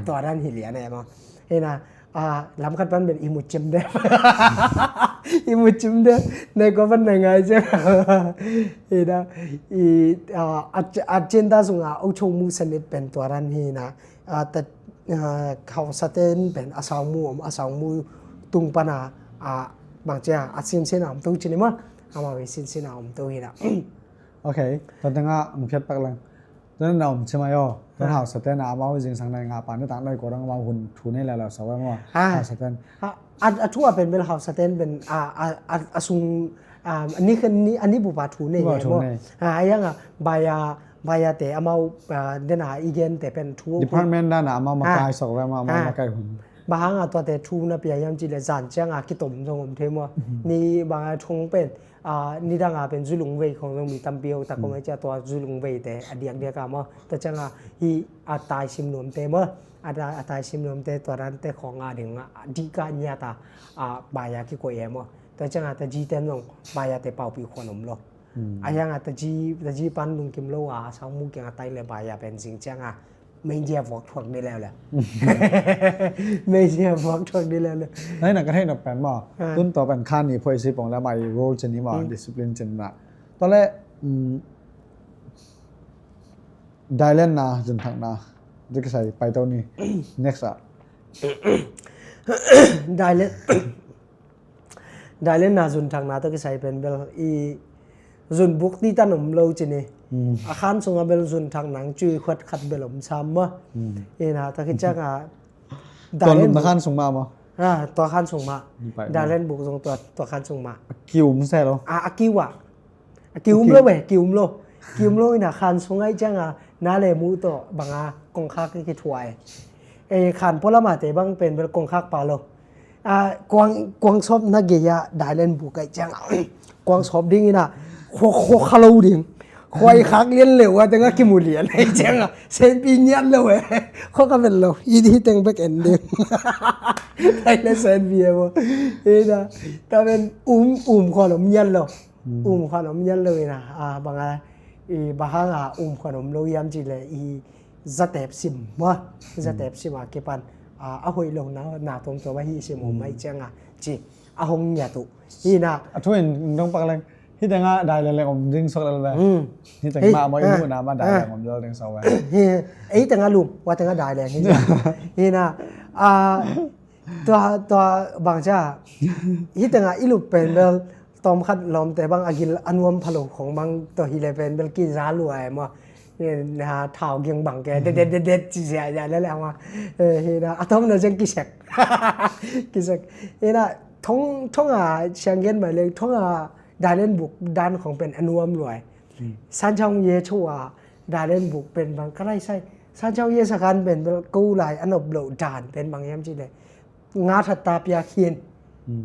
Tua dan hi lian e maw. Hina, lam khat pan ben i mu cim de. I mu cim de. Nei ko pan nei ngai cim. Hina, i, a cin ta sung a, o cho mu sanit pen tua dan hina. Ta, khau saten pen a sau mu om, a sau mu tung pan a, bang cia, a sin sin a om tu cin i maw. Ama we sin sin a om tu hina. Ok, ta tengah ang phiat pak lang. Tuan na om cimai aw. Tuan hausa ten a amau zingsang nai nga pan ni tang nai ko dang amau hun thu nei la la sa wa maw. Hausa ten. A thu a pen bel hausa ten pen a sung a ni khen ni a ni bupa thu nei maw. A yang a baya baya te amau den a igen te pen thu. Department dan a amau makai sok wa maw amau makai hun. Ba hang a tua te thu na pia yam ci le zan ciang a kitom zong om thei maw. Ni bang a thong pen. Nidang a pen zulung vei khong zong mi tampi ho ta kong ai cia tua zulung vei te a diak diak a maw. Ta ciang a hi a tai sim nuam te maw. A tai sim nuam te tua dan te khong a ding a di ka nia ta baya kikoi e maw. Ta ciang a ta ji ten zong baya te paupi khuan om lo. A hiang a taji, taji pan lungkim lo a, sang mu kiang a tai le bai a pen zing ciang a, media vuak thuak di leuleu. Media vuak thuak di leuleu. Nai na ka thei na pen ma. Tun to pen khan ni phoi si pong la mai role chen ni ma, discipline chen na. To le, Dailen na, zunthak na. Dik sai pai to ni. Next a. Dailen. Dailen na zunthak na to kisai pen bel i zun buk ti tan om lo ci ni. A khan sung a bel zunthak nang cui khuat khat bel om sam ma. I na to ki ciang a. Tua lum na khan sung ma ma. A, tua khan sung ma. Dailen buk zong tua, tua khan sung ma. A kiu um se lo. A, a kiu a. A kiu um lo e, kiu um lo. Kiu um lo i na khan sung ai ciang a, na le mu to bang a kongkhak ki thuai. E khan polam a te bang pen bel kongkhak pa lo. A, kuang, kuang sop na gei a Dailen buk ai ciang a. Kuang sop ding i na, khua, khua kha lo ding. Khua i khak lian leu a, teng a kimu lian ai ciang a. Senpi niat lo e. Khua ka vel lo. I di teng bek en ding. Dailen senpi e mo. I na, ta ben um, um khua lo niat lo. Um khuan om nial lo ina, a, bang a, i, bang hang a um khuan om lo hiam ci le, i, zatep sim maw, zatep sim a kipan, a, a hoih lo na, na tuamtuam a hi sim om mai ciang a, ci, a hong ngiat uh. Ina. A thu in dong pak leng, hi teng a dai leng leng om ding sok lel ve. Hi teng mah maw i muhna mah dai leng om lel ding sok ve. Hi, ei teng a lum, wa teng a dai leng hi. Ina, a, tua, tua bang cia, hi teng a i lup pen bel, tawm khat lawmte bang a gil a nuam pha lo khong bang tawh hi le pen bel kiza lua e maw. Thau ging bang ke det det det det ci zia zia le le maw. Hi na a tawm na zeng kisek. Kisek. Hi na thong, thong a siang gen mai le thong a dai len buk dan khong pen a nuam lua e. San chang ye chu a dai len buk pen bang ka lai sai. San chang ye sa kan pen bel ko lai a nop lo dan pen bang yam ci le. Nga that ta pia khin.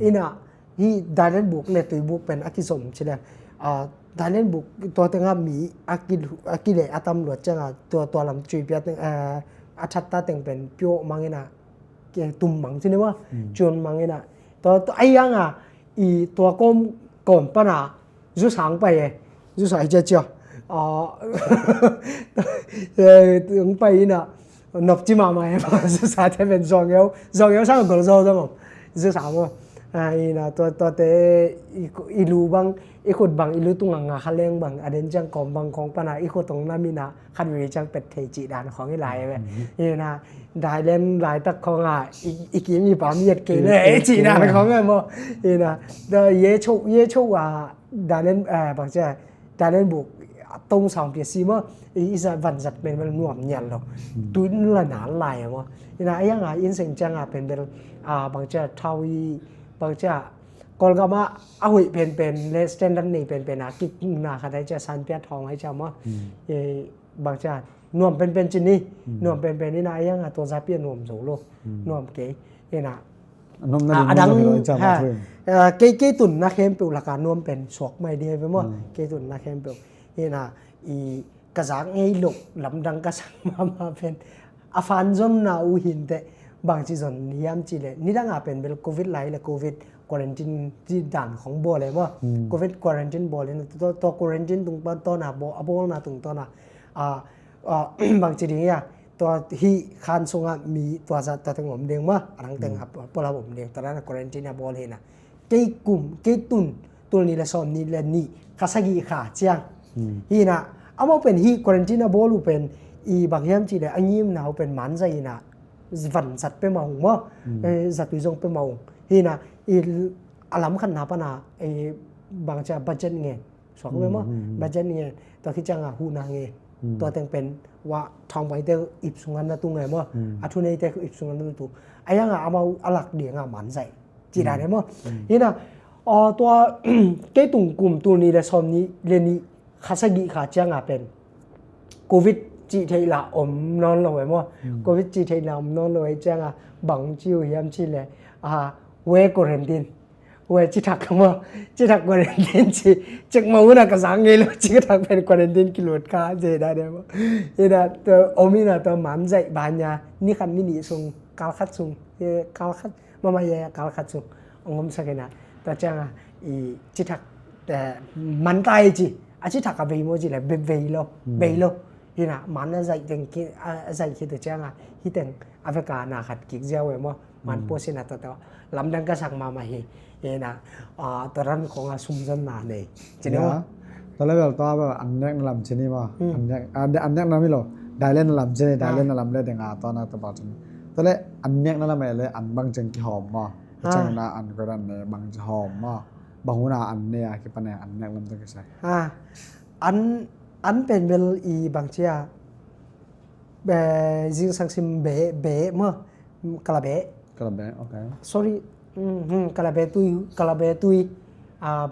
Ina hi dai len buk le tui buk pen a kizom ci le. A, dai len buk tua teng a mi a ki, a kile a tam luat ciang a tua, tua lam cui pia teng, a, a that ta teng pen pio mang ina ke tum mang ci ne wa. Cuan mang ina. Tua, tua ai yang a i tua kom, kom pana zusang pai e. Zusang cia cia. A, tung pai ina. Nop ci mama e. Zusang te pen zong eu. Zong eu sang gol zong zong. Zusang mo. A, ina tua, tua te i, i lu bang, i khut bang, i lu tung a nga kha leng bang. A den ciang kom bang khong pana, i khut tong na mina. Khat vei ciang pet thei ci dan khong i lai ve. Ina, dai len lai tak khong a, i, i kim i pam yet kei le, ci dan khong e mo. Ina, da ye cho, ye cho a, dai len, eh, bang cia, dai len buk, tong sang pia si mo, i, i za van zat pen bel nuam nial lo. Tun la na lai mo. Ina, a yang a, in seng ciang a pen bel, a, bang cia, thau i, bang cia, Kawlgam a, a hoih pen pen, le standard nei pen pen a, kik na khat ai cia, san pia thong ai cia mo. E, bang cia, nuam penpen ci ni, nuam penpen ina a yang a tua zapi a nuam zo lo, nuam kei, ina. A dang, kei, kei tun na khempeuh laka nuam pen suak mai di ve maw, kei tun na khempeuh, ina, i ka zak ngei lo, lamdang ka sang mama pen, a fan zon na uh hinte, bang ci zon hiam ci le, nidang a pen bel covid lai le covid quarantine ci dan khong bawl e maw, covid quarantine bawl ina, tua, tua quarantine tung pan tawn a bawl, a bawl na tung tawn a, a, a, bang ci ding ia, tua hi khan sung a mi tua zat tua teng om ding ma, a dang teng a pua, pua la om ding, tua dan a quarantine a bawl hi na. Kei kum, kei tun, tul ni le sawm ni le ni, kha sagih kha ciang. Hi na, amau pen hi quarantine a bawl uh pen, i bang hiam ci le, a ngim na uh pen man zai ina, van zat pe ma ung ma, zat ui zong pe ma ung. Hi na, i a lam khat na pana, i bang cia budget nge. Suak ve maw, budget nge, tua khit ciang a huhna nge, tua teng pen, wa thong pai te ip sung an na tu nge maw, a thu nei te ip sung an na tu. A yang a amau a lak ding a man zai. Ci dan e maw. Hi na, a, tua, kei tung kum tul ni le sawm ni le ni kha sagih kha ciang a pen. Covid ci thei la om nawn lo e maw. Covid ci thei la om nawn lo e ciang a bang ci uh hiam ci le, a, we quarantine. Ue, ci thak ka maw, ci thak quarantine ci, cek ma una ka zang ngei lo, ci ka thak pen quarantine ki lut ka, ze da de maw. Ina, to, om ina, to, man zai, ba nia, ni khat ni ni sung, kal khat sung, e, kal khat, mama ye, kal khat sung, ong om sak ina, to ciang a, i, ci thak, e, man tai ci, a ci thak a vei maw ci le, vei lo, vei lo. Hi na, man a zaih teng, a zaih khit uh ciang a, hi teng a vek a na khat kik ziau e maw. Man post in a tua tua lamdang ka sak mahmah hi. Hi na, tua ran khong a sum zon na nei ci ni maw. Tua level tua bel an nek na lam ci ni maw. An nek na mi lo, dailen na lam ci ni, dailen na lam le deng a tua na tua bel ci ni. Tua le an nek na lam e le an bang ciang kihawm maw. Ciang na an ko dan ne bang ci hawm maw. Bang hun a an ne a kipan e an nek lam tua kisai. An, an pen bel i bang cia, zingsang sim be, be maw. Kala be. Kala be, ok. Sorry. Kala be tui, kala be tui.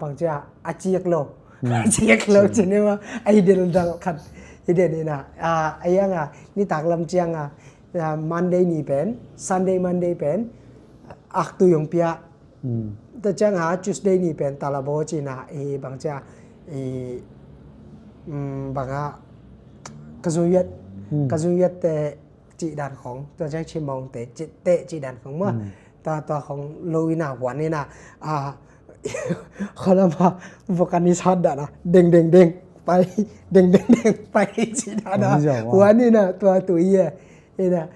Bang cia a ciak lo. A ciak lo ci ni maw. A i del dal khat i den ina. A iang a nitak lam ciang a, Monday ni pen, Sunday Monday pen ak tui hong pia. Tua ciang a Tuesday ni pen talabo ci na, i bang cia, i bang a ka zuyat, ka zuyat te cih dan khong, tua ciang cimawng te cih dan khong maw. Tua, tua khong lo ina huan ina, a, kholama vokanis hat dan a deng deng deng pai, deng deng deng pai cih dan a huan ina tua tui e. Ina,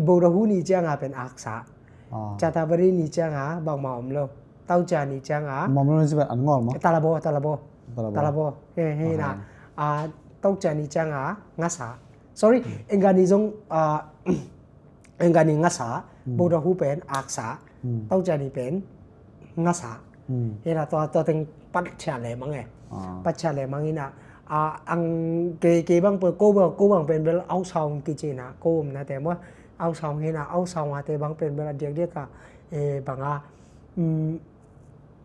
boda hu ni ciang a pen aksa. Catavari ni ciang a bangmah om lo. Taucia ni ciang a. Mom lo ni ci pen an ngol maw. Talabo, talabo. Talabo. He, he na. Taucia ni ciang a ngasa. Sorry, engga ni zong, engga ni ngasa. Boda hu pen aksa. Taucia ni pen ngasa. He na tua, tua teng patcia le mang e. Patcia le mang ina. Ang ke, ke bang pe ko bang, ko bang pen bel ausau kici na ko om na te maw. Ausau hi na, ausau a te bang pen bel a diak diak a, bang a,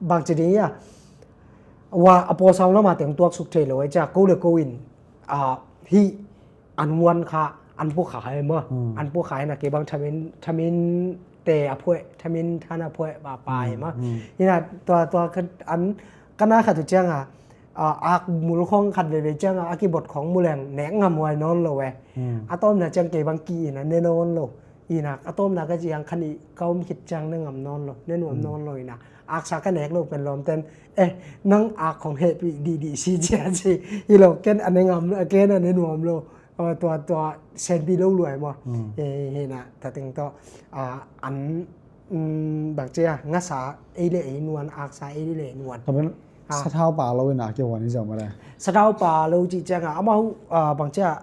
bang ci ding ia. Wa a pawsau lama teng tuak suk thei lo e cia, ko le ko in, hi an huan kha, an pua kha hai maw. An pua kha hai na ke bang thamin, thamin te a phuai, thamin than a phuai, ba pa hai maw. Hi na tua, tua an, ka na khat uh ciang a, ak mul khong khat veve ciang a, a kibot khong muleng nek ngam huai nawn lo e. A tawmna ciang kei bang ki ina ne nawn lo. Ina a tawmna ka ciang khan i ka om khit ciang ne ngam nawn lo, ne nuam nawn lo ina. Aksa ka nek lo pen lawmten, eh, nang ak khong hehpih dihdih si cia ci. Hi lo, ken a ne ngam, ken a ne nuam lo. Tua, tua senpi lo luai maw. Hi na, tua teng tawh an, bang cia, ngasa ei le ei nuan, aksa ei le ei nuan. Sathau pa lo ina kihuan hi zau ma le. Sathau pa lo ci ciang a, amau, bang cia,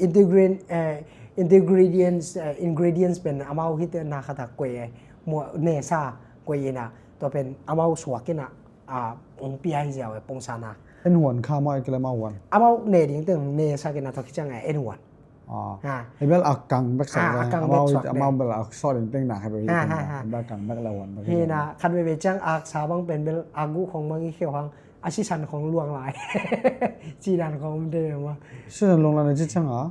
ingredient, ingredients, ingredients pen amau hite na khata kuai e, nesa kuai ina, tua pen amau suak ina, ong pia hi ziau e pongsa na. En huan kha amau e kila amau huan. Amau ne ding teng nesa kina tua khiciang e en huan. Hei bel a kang bek sa. Amau bel a sawt ding teng na hei bel a kang bek la huan bek. Hi na khat veve ciang aksa bang pen bel a guh khong bang i kheu hang. A sisan khong luang lai. Cidan khong om te ma. Sisan luang lai na ci ciang a?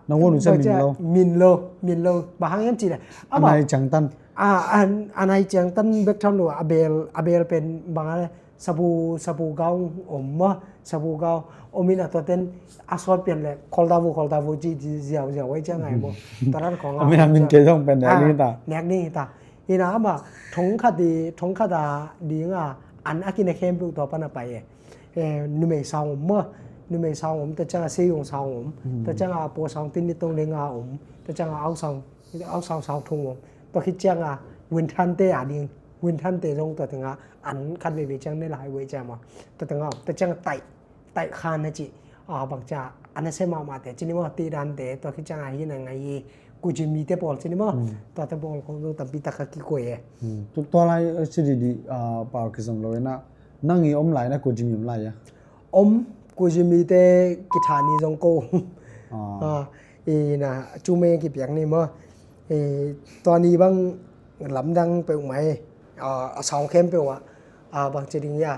Na huan uh ciang min lo. Min lo, min lo. Bang hang hiam ci le. A nai ciang tan. A nai ciang tan bek tham lo a bel, a bel pen bang a le. Sabu, sabu gau om ma, sabu gau om in a tua ten a sawt pian le kholta vu, kholta vu ci ziau ziau ai ciang ai maw. Tua dan khong a. Om in a min kei zong pen nek ni ta. Nek ni ta. Hi na ama thong khat di, thong khat a ding a an a kine khempeuh tua pan a pai e. Numei sang om maw, numei sang om, tua ciang a seiyong sang om, tua ciang a paw sang tin ni tong ding a om, tua ciang a au sang, au sang sang thong om, tua khit ciang a win thante a ding, win thante zong tua teng a an khat veve ciang ne lai ve ciang maw, tua teng a om, tua ciang a taih, taih khan na ci, a bang cia a na se mahmah te ci ni maw, ti dan te, tua khit ciang a hi na ngai hi, kujimi te pawl ci ni maw, tua te pawl khong zong tampi tak a kikuai e. Tu tua lai ci di di, a, pau kizom lo e na, nang i om lai na kujimi om lai a? Om, kujimi te kitha ni zong ko om. Ina cumei kipiak ni maw. Tua ni bang lamdang peuhmah e. A sang khempeuh ah bang ci ding ia,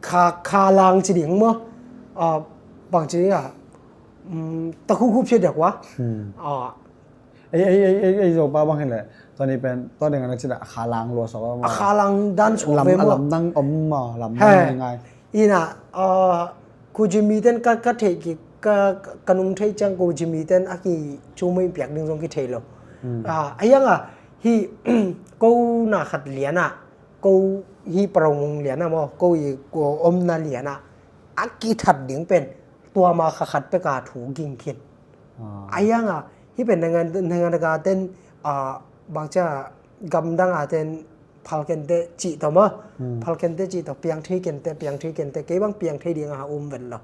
kha, kha lang ci ding maw. Bang ci ding ia, takhu khu phiat diak ua. Ei, ei, ei, ei, ei Zopa bang hi leh tua ni pen tua ding a na ci dah a kha lang lua sawk a maw. A kha lang dan suak ve maw. Lamdang om maw, lamdang ngai ngai. Ina, kujimi ten ka, ka theih kik, ka, ka nung theih ciang kujimi ten a ki cumei piak ding zong kithei lo. A hiang a hi ko na khat lian ah, ko hi parong lian ah maw, ko i ko omna lian ah. a kithat ding pen tua ma kha khat peka thu ging khin. A hianga hih pen nangan nangan ka ten a bangcia gamdang a ten phal kente cih tawh maw. Phal kente cih tawh piang thei kente, piang thei kente, kei bang piang thei dinga um vet lo.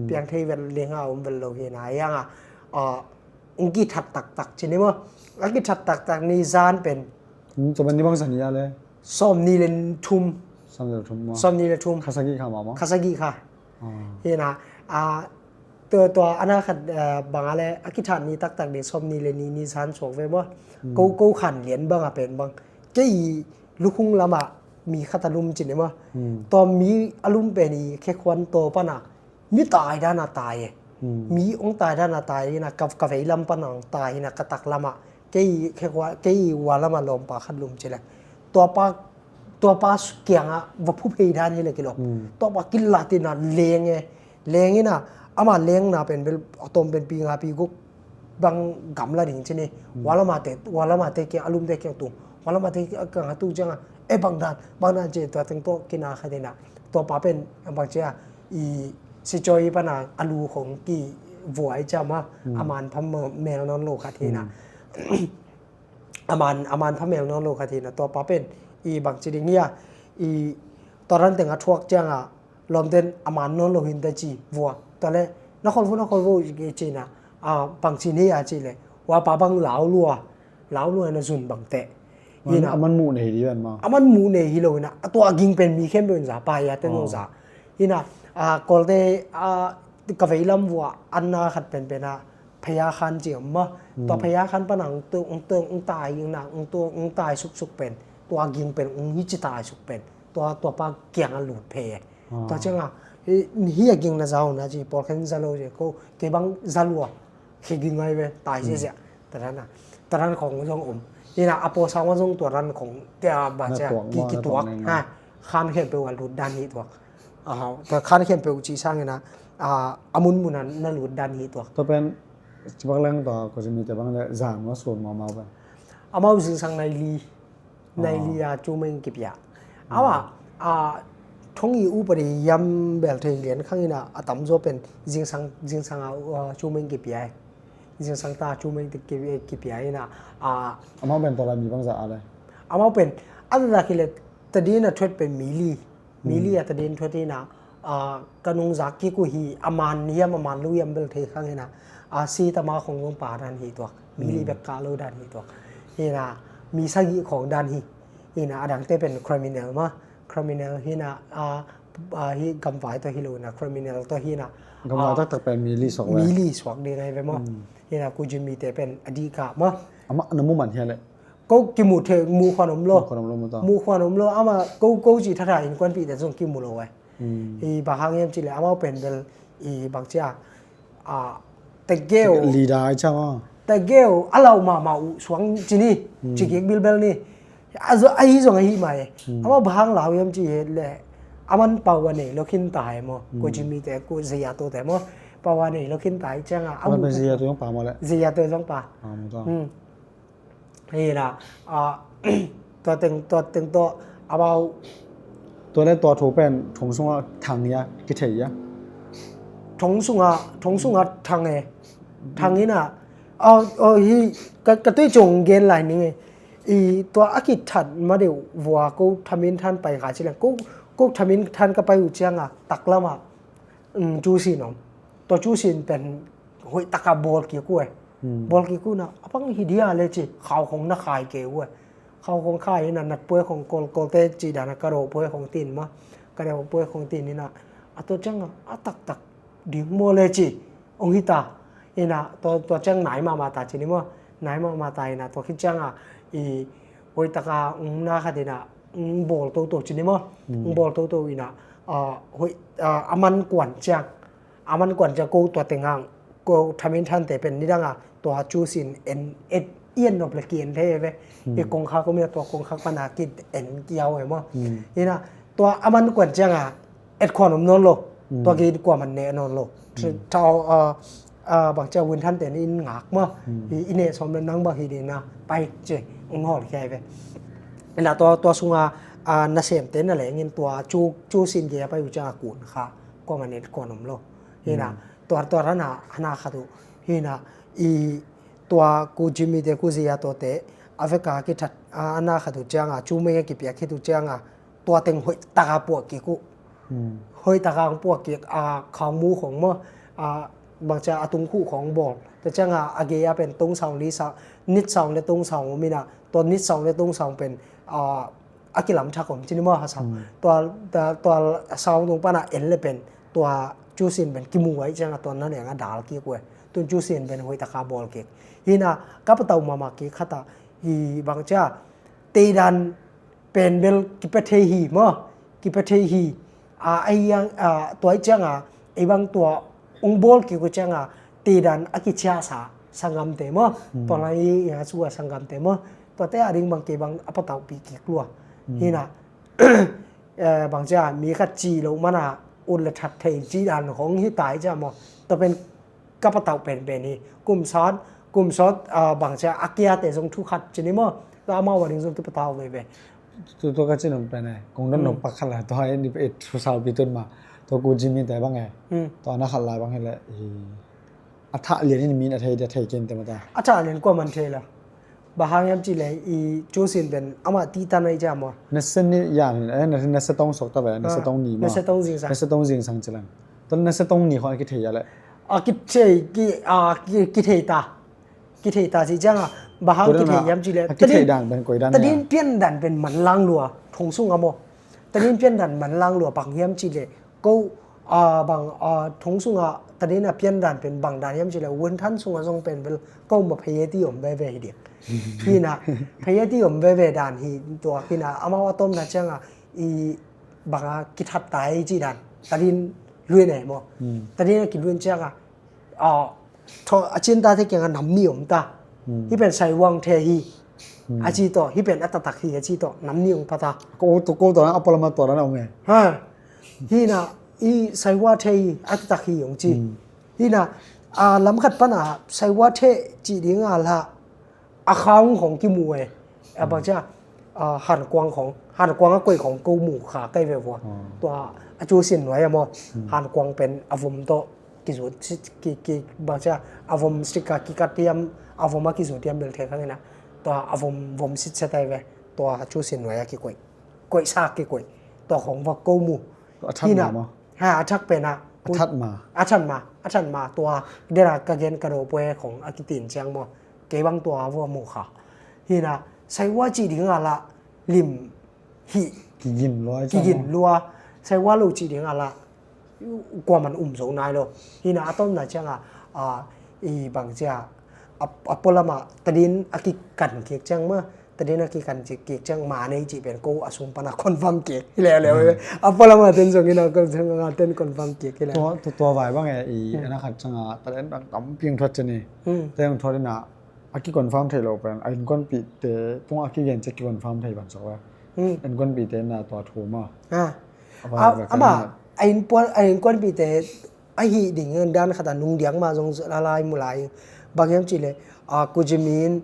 Piang thei vet dinga um vet lo hi na hianga a ung kithat taktak ci ni maw. A kithat taktak ni zan pen. Tua pen ni bang zan hi a le? Sawm ni le thum. Sawm ni le thum maw? Sawm ni le thum. Kha sagih kha maw maw? Kha sagih kha. Hi na a tua tua ana khat bang a le a kithat ni taktak ni sawm ni le ni ni zan suak ve maw. Ko ko khan lian bang a pen bang kei lukhung lama mi khat a lum ci ni maw. Tua mi a lum pen i khekhuan taw pana mi tai dana tai e. Mi ong tai dana tai ina ka, ka vei lam pana ong tai ina ka tak lama kei khekwa kei wa lama lawmpa khat lum ci le. Tua pa tua pa kianga va phu phei dan hi le kilo. Tua pa kilat ina leng e. Leng ina ama lengna pen bel a tom pen pi nga pi guk bang gamla ding ci ni. Wa lama te wa lama te kiang a lum te kiang tung wa lama te kiang a tung cianga e bang dan bang dan ci tua teng to kina khat ina. Tua pa pen bang cia i sicawi pana a lu khong ki vuai cia ma a man pham mel nawn lo khat hi na. A man a man pham mel nawn lo khat hi na tua pa pen i bang ci ding hia i tua ran teng a thuak cianga lawmten a man nawn lo hin ta ci vua tua le na khol vu na khol vu i ci na a bang ci ni a ci le wa pa bang lau lua lau lua na zun bang te. Hi na a man muh nei hi ven ma a man muh nei hi lo hi na a tua ging pen mi khempeuh in za pa ya te no za. Hi na a kolte a ka vei lam vua an na khat pen pen a phaya khan ci om ma. Tua phaya khan pan ang tu ang tu ang tai ang na ang tu ang tai suk suk pen tua ging pen ang hi ci tai suk pen tua tua pa kiang a lut phe. Tua cianga hi a ging na zau na ci pawl khen za lo ci ko kei bang za lua. Khi ging ngai ve tai zia zia. Taran a taran khong zong um. Ina a paw sang zong tua ran khong tia ba cia ki ki tuak ha khan khempeuh a lut dan hi tuak. Tua khan khempeuh ci sangina a mun mun a na lut dan hi tuak. Tua pen cibak leng tua ko zimi te bang le zan ma suan ma mau pen. Amau zingsang nai li. Nai li a cu meng kipia. Ama a thong i upadi yam bel thei lian khang ina a tam zo pen zingsang zingsang a cu meng kipia. Zingsang ta cu meng kipia ina a amau pen tola mi bang za a le. Amau pen a da da kile tadin a thuat pen mi li. Mi li a tadin thuat ina a ka nungzak kik uh hi a man hiam a man lu hiam bel thei khang hina a si tama khong zong pa dan hi tuak mi li bek kah lo dan hi tuak hina mi sagih khong dan hi hina a dangte pen criminal ma criminal hina a hi gamvai tawh hi lo hina criminal tawh hina gamvai taktak pen mi li suak mi li suak ding ai ve maw hina ku jim mite pen a dih kah maw. Amah na mu man hia le. Ko kimu thei mu khuan om lo. Mu khuan om lo mu ta. Mu khuan om lo ama ko ko ci thatha innkuanpihte zong kimu lo ai. I bang hang hiam ci le amau pen bel i bang cia a tegeu. Leader ai cia ma. Tegeu a lau mahmah uh suang ci ni. Ci kik bilbel ni. A zo a hi zong a hi mai. Amau bang hang lau hiam ci het le. Aman pau a nei lo khin tai maw. Ko ci mite ko zeia to te maw. Pau a nei lo khin tai cianga. Aman pen zeia to zong pa maw le. Zeia to zong pa. Hina tua teng tua teng tua amau. Tua le tua thu pen thong sunga thang ia kithei ia. Thong sunga thong sunga thang e thang hina a hi ka tui cung gen lai ning e. I tua a kithat ma deuh vua ko thamin than pai kha ci leng ko thamin than ka pai uh cianga taklama cu sin om. Tua cu sin pen hoih taka bawl kik uh e. Bawl kik uh na a pang hi dia le ci khau khong na khai ke uh e. Khau khong khai ina nat puai khong kol kolte ci dana ka do puai khong tin ma ka do puai khong tin ina a tua cianga a taktak ding maw le ci ong hita ina tua ciang nai mahmah ta ci ni maw. Nai mahmah ta ina tua khit cianga i hoih taka ong na khat ina ong bawl toto ci ni maw. Ong bawl toto ina a man kuan ciang a man kuan ciang ko tua teng hang ko thamin thante pen nidanga tua cu sin en et ian nop le ki en thei ve. I kongkhak om ina tua kongkhak pana ki en kiau e maw. Ina tua a man kuan cianga et khuan om nawn lo. Tua ki kuaman ne nawn lo. Thau bang cia win thante ni in ngak maw. I ne sawm le nang bang hi dina pai ce ong hol kiai ve. Ina tua tua sunga nasemte na lengin tua cu cu sin ke a pai uh cianga kun kha. Kuaman et kuan om lo. Hina, tua tua hana hana khat uh. Hina, i tua Ku Jimmy te, Ku Zia to te a veka kithat a hana khat uh cianga, cu mei a kipiak khit uh cianga, tua teng hoih taka puak kik uh. Hoih taka ang puak kik, a khang mu khong maw, a bangcia a tung khuh khong bawl. Tua cianga a gei a pen tong saung li sa, nit saung le tong saung om ina, tua nit saung le tong saung pen a a kilam thak om cini maw, ha sau. Tua, tua, tua sau nung pana en le pen, tua cu sin pen kimu ai cianga tua na neng a dal kik ue. Tun cu sin pen hoih taka bawl kik. Hina, ka patau mama kik khata, hi bangcia, teidan pen bel kipe thei hi maw, kipe thei hi. A, ai yang, a, tua ai cianga, ei bang tua ung bawl kik uh cianga, teidan a kicia sa sanggamte maw. Tua lai i a sua sanggamte maw. Tuate a ding bang kei bang a patauhpih kik lua. Hina, eh, bangcia mi khat ci lo mana ut le that thei ci dan hong hi tai cia maw. Tua pen ka patauh penpen hi. Kum sawt, kum sawt, ah, bangcia a kiate zong thu khat cini maw. Tua amau a ding zong kipatau veve. Tu, tu ka cin om pen e. Kong don no pak khat la tua e ni pe thu sau pi tun ma. Tua Ku Jimmy te bang e. Tua na khat la bang e le. A thah lian in min a thei dia thei ken te mata. A thah lian kuaman thei la. Bang hang hiam cih leh i cu sin pen amah tihtan ahi ciam maw? Nasa ni yan hin, eh, nasa, nasa tong sok ta ve, nasa tong ni maw? Nasa tong zingsang. Nasa tong zingsang cilang. Tua nasa tong ni khong a kithei a leh. A kithei, ki, a ki, kithei ta. Kithei ta ci ciang a. Bang hang kithei hiam cih leh. A kithei dan pen koi dan. Tadin pian dan pen man lang lua. Thong sung a maw. Tadin pian dan man lang lua bang hiam cih leh. Ko, a, bang, a, thong sungah tadin a pian dan pen bang dan hiam cih leh, Win Than sungah zong pen bel ko ma phei e ti om veve hi diak. Hina, phei e ti om veve dan hi tua hina, amau a tomna ciangah, i bang a kithat ta hi cih dan, tadin luin e maw. Tadin a kiluin ciangah, a, tho, a cinta te kiangah nam ni om ta. Hi pen sai wang the hi. A ci tawh, hi pen a taktak hi, a ci tawh, nam ni om pata. Ko, to, ko to, a palama to dan om e. Ha. Hina, i saiwa thei a taktak hi ong ci. Hina, a, lam khat pana saiwa thei ci ding a la, a khang khong kimu e. A bang cia, a, han kuang khong, han kuang a koi khong ko mu kha kai ve vua. Tua a cu sin nuai a maw. Han kuang pen a vom to kizut, ki, ki, bang cia, a vom sika kikat tiam, a vom a kizut tiam bel thei khang ina. Tua a vom, vom sit se tai ve. Tua a cu sin nuai a kikoi. Koihsa kikoih. Tua khong va ko mu. Tua a that ma maw? Ha, a thak pen a. A that ma. A that ma, a that ma. Tua dena ka gen ka ro pue khong a kitin ciang maw. Kei bang tua va mu kha. Hina, saiwa ci ding a la lim hi. Kigin lua. Kigin lua. Saiwa lo ci ding a la kuaman um zo nai lo. Hina a tomna ciang a, a, i bang cia, a, a polama tadin a kikan kik ciang ma, tadin a kikan kik ciang ma nei ci pen ko a sung pana confirm kik. Hi leu leu. A polama ten zong ina ko zong a ten confirm kik. Hi leu. Tua, tua, tua vai bang e i, ana khat ciang a, tadin bang tam piang thuat ciang i. Teng thuat ina, a kiconfirm thei lo pen, a innkuanpihte, tung a kigen cia kiconfirm thei ban sok a. Innkuanpihte na tua thu ma. A, ama, a innpuan, a innkuanpihte, a hih ding dan khata nung diang ma zong la lai mu lai. Bang hiam cih leh, a, Ku Jimmy in,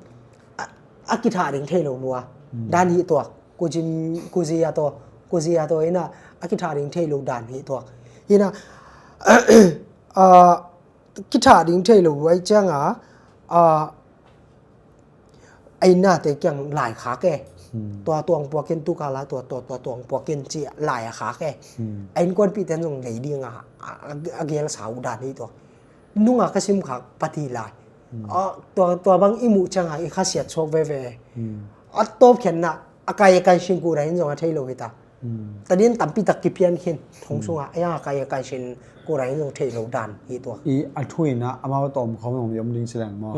a, a kithah ding thei lo lua. Dan hih tuak. Ku Jim, Ku Zia to, Ku Zia to ina, a kithah ding thei lo dan hih tuak. Hina, a, kithah ding thei lo lua i ciang a, a, a innate kiang lai khak e. Tua tuang puakin tu kala tua, tua, tua tuang puakin ci lai a khak e. A innkuanpihte zong lei ding a, a, a, a gel sau dan hi tua. Nunga ka sim khak pati lai. A, tua, tua bang i muh ciang a i khasiat suak veve. A tawp khenna, a kai a kai sin ku dai in zong a thei lo hi ta. Tadin tampi tak kipian khin thong sunga, a yang a kai a kai sin ku dai in zong thei lo dan hi tua. I a thu ina amau tawm khawm om ding ci leng maw.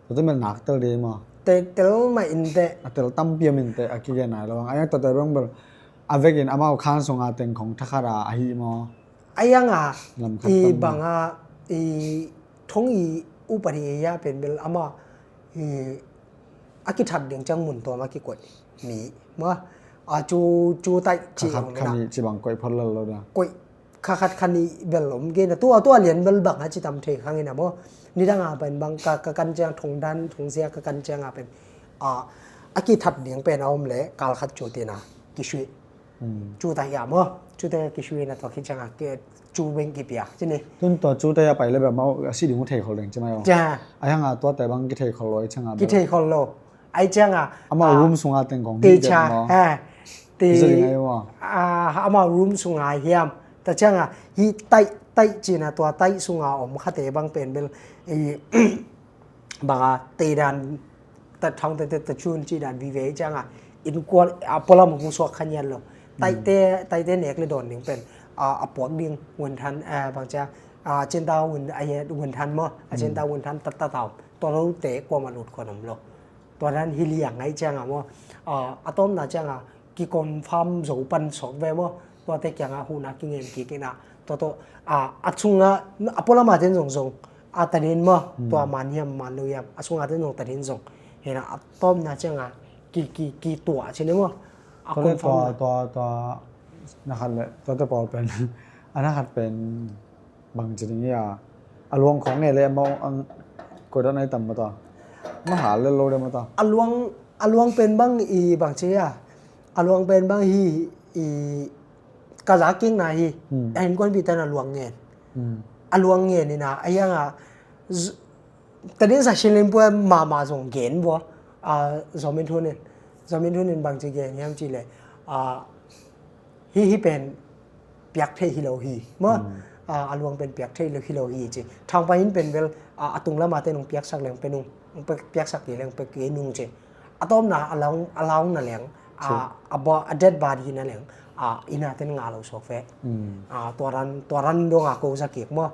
Tua te mel nak tel dei maw? Te, tel mah in te. A tel tampi om in te, a kigen nai lo ang. A yang tua te bang bel a vekin amau khan sunga teng khong thakhat a ahi maw? A yang a, i bang a, i thong i upat hi a pen bel ama, i a kithat ding ciang mun tuam a kikoih mi maw. A cu, cu taih ci khong na. Ci bang koih phot lal lo da. Koih kha khat kha nih bel om kei na, tua, tua lian bel bang a ci tam thei khang ina maw. Nidang a pen bang ka, ka kan ciang thong dan, thong sia ka kan ciang a pen. A, a kithat ding pen a om le, kal khat cu tina, kisuih. Cu ta hiam aw, cu ta kisui na tua khi ciangah cu beng kipiak ci ni. Tun tua cu ta hiam pai le bia mau a si ding uh thei khol ding ci mai aw. Ca. A hiangah tua te bang kithei khol lo i ciangah. Kithei khol lo. Ai ciangah. Amau room sungah teng kong. Ti ca. Ha. Ti. Amau room sungah hiam. Ta ciangah hi taih taih cina tua taih sungah om khate bang pen bel. Banga teidan ta thang te te ta cun ci dan vive cianga in kuan a polam hong suak khan yan lo. Taite taite nek le dawn ding pen a puak ding winthan bang cia a cinta win a yet winthan maw a cinta winthan tat tat taw tua lo te kuama lut khuan om lo. Tua dan hi liang ngai cianga maw a tawmna cianga kiconfirm zo pan sawk ve maw? Tuate kiangah huhna kingen kik inah tua tawh a chungah a pualama ten zong zong a tadin maw? Tua man hiam man lo hiam a chungah ten zong tadin zong hinah a tawpna ciangah ki ki ki tuah cin maw? A confirm tua tua tua na khat le tuate pawl pen a na khat pen bang ci ding hi a a luang khawng nge le amau ang koidan ai tam mata ma hal le lo de mata a luang a luang pen bang i bang ci a a luang pen bang hi i ka za kik na hi a hin kuan pi tan a luang ngen a luang ngen ina a yang a tadin sa shin len pua mama zong gen bua a zomin thunin zomin thunin bang ci gen hiam ci le a hi hi pen piak thei hi lo hi maw? A luang pen piak thei hi lo hi ci thangpa in pen bel a tung lama te nung piaksak leng pen nung piaksak hi leng pe kei nung ci a tawmna a laung a laung na leng a a dead body na leng a ina ten nga lo sok fe a tuaran tuaran dong a ko za kik maw?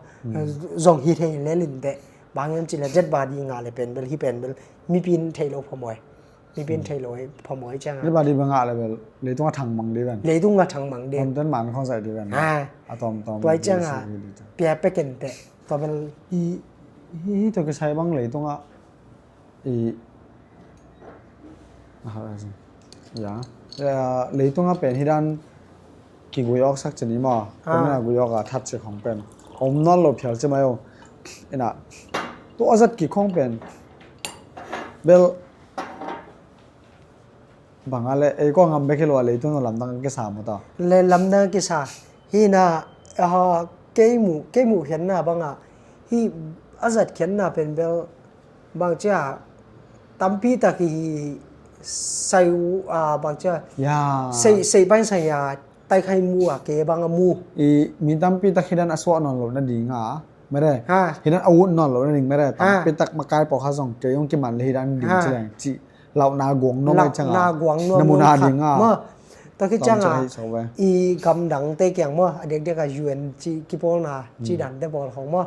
Zong hi thei le lin te bang yam ci le dead body nga le pen bel hi pen bel mi pin thei lo phamoi. Mipin thei lo phamoi ciang a. Leitung a thang mang di ven. Leitung a thang mang di. Tom ten man khong sai di ven. Ha. A tom tom. Tuai ciang a. Pia peken te. Tua bel. I hi to kisai bang leitung a. I ya. Leitung a pen hi dan kigui awk sak cin i maw. Tua min a gui awk a that cik hong pen om nawn lo phial ci mai o. Ina tua zat kik hong pen bel bang a le ei kua ngam bek hi lo a leitung lamdang a kisa maw ta. Le lamdang a kisa hina kei muh kei muh khiatna bang a hi a zat khiatna pen bel bang cia tampi tak hi sai uh a bang cia sei sei pai sai a tai khai mu a ke bang a mu. I mi tampi tak hi dan a suah nawn lo na ding a mere hi dan a ut nawn lo na ding mere tampi tak makai pawh kha zong kei hong kiman le hi dan ding ci leng ci lauhna guang nuam ai ciang a na mu na ding a. Tua khi ciang a i gamdang te kiang maw a dekdek a U N ci kipawlna ci dan te pawl khong maw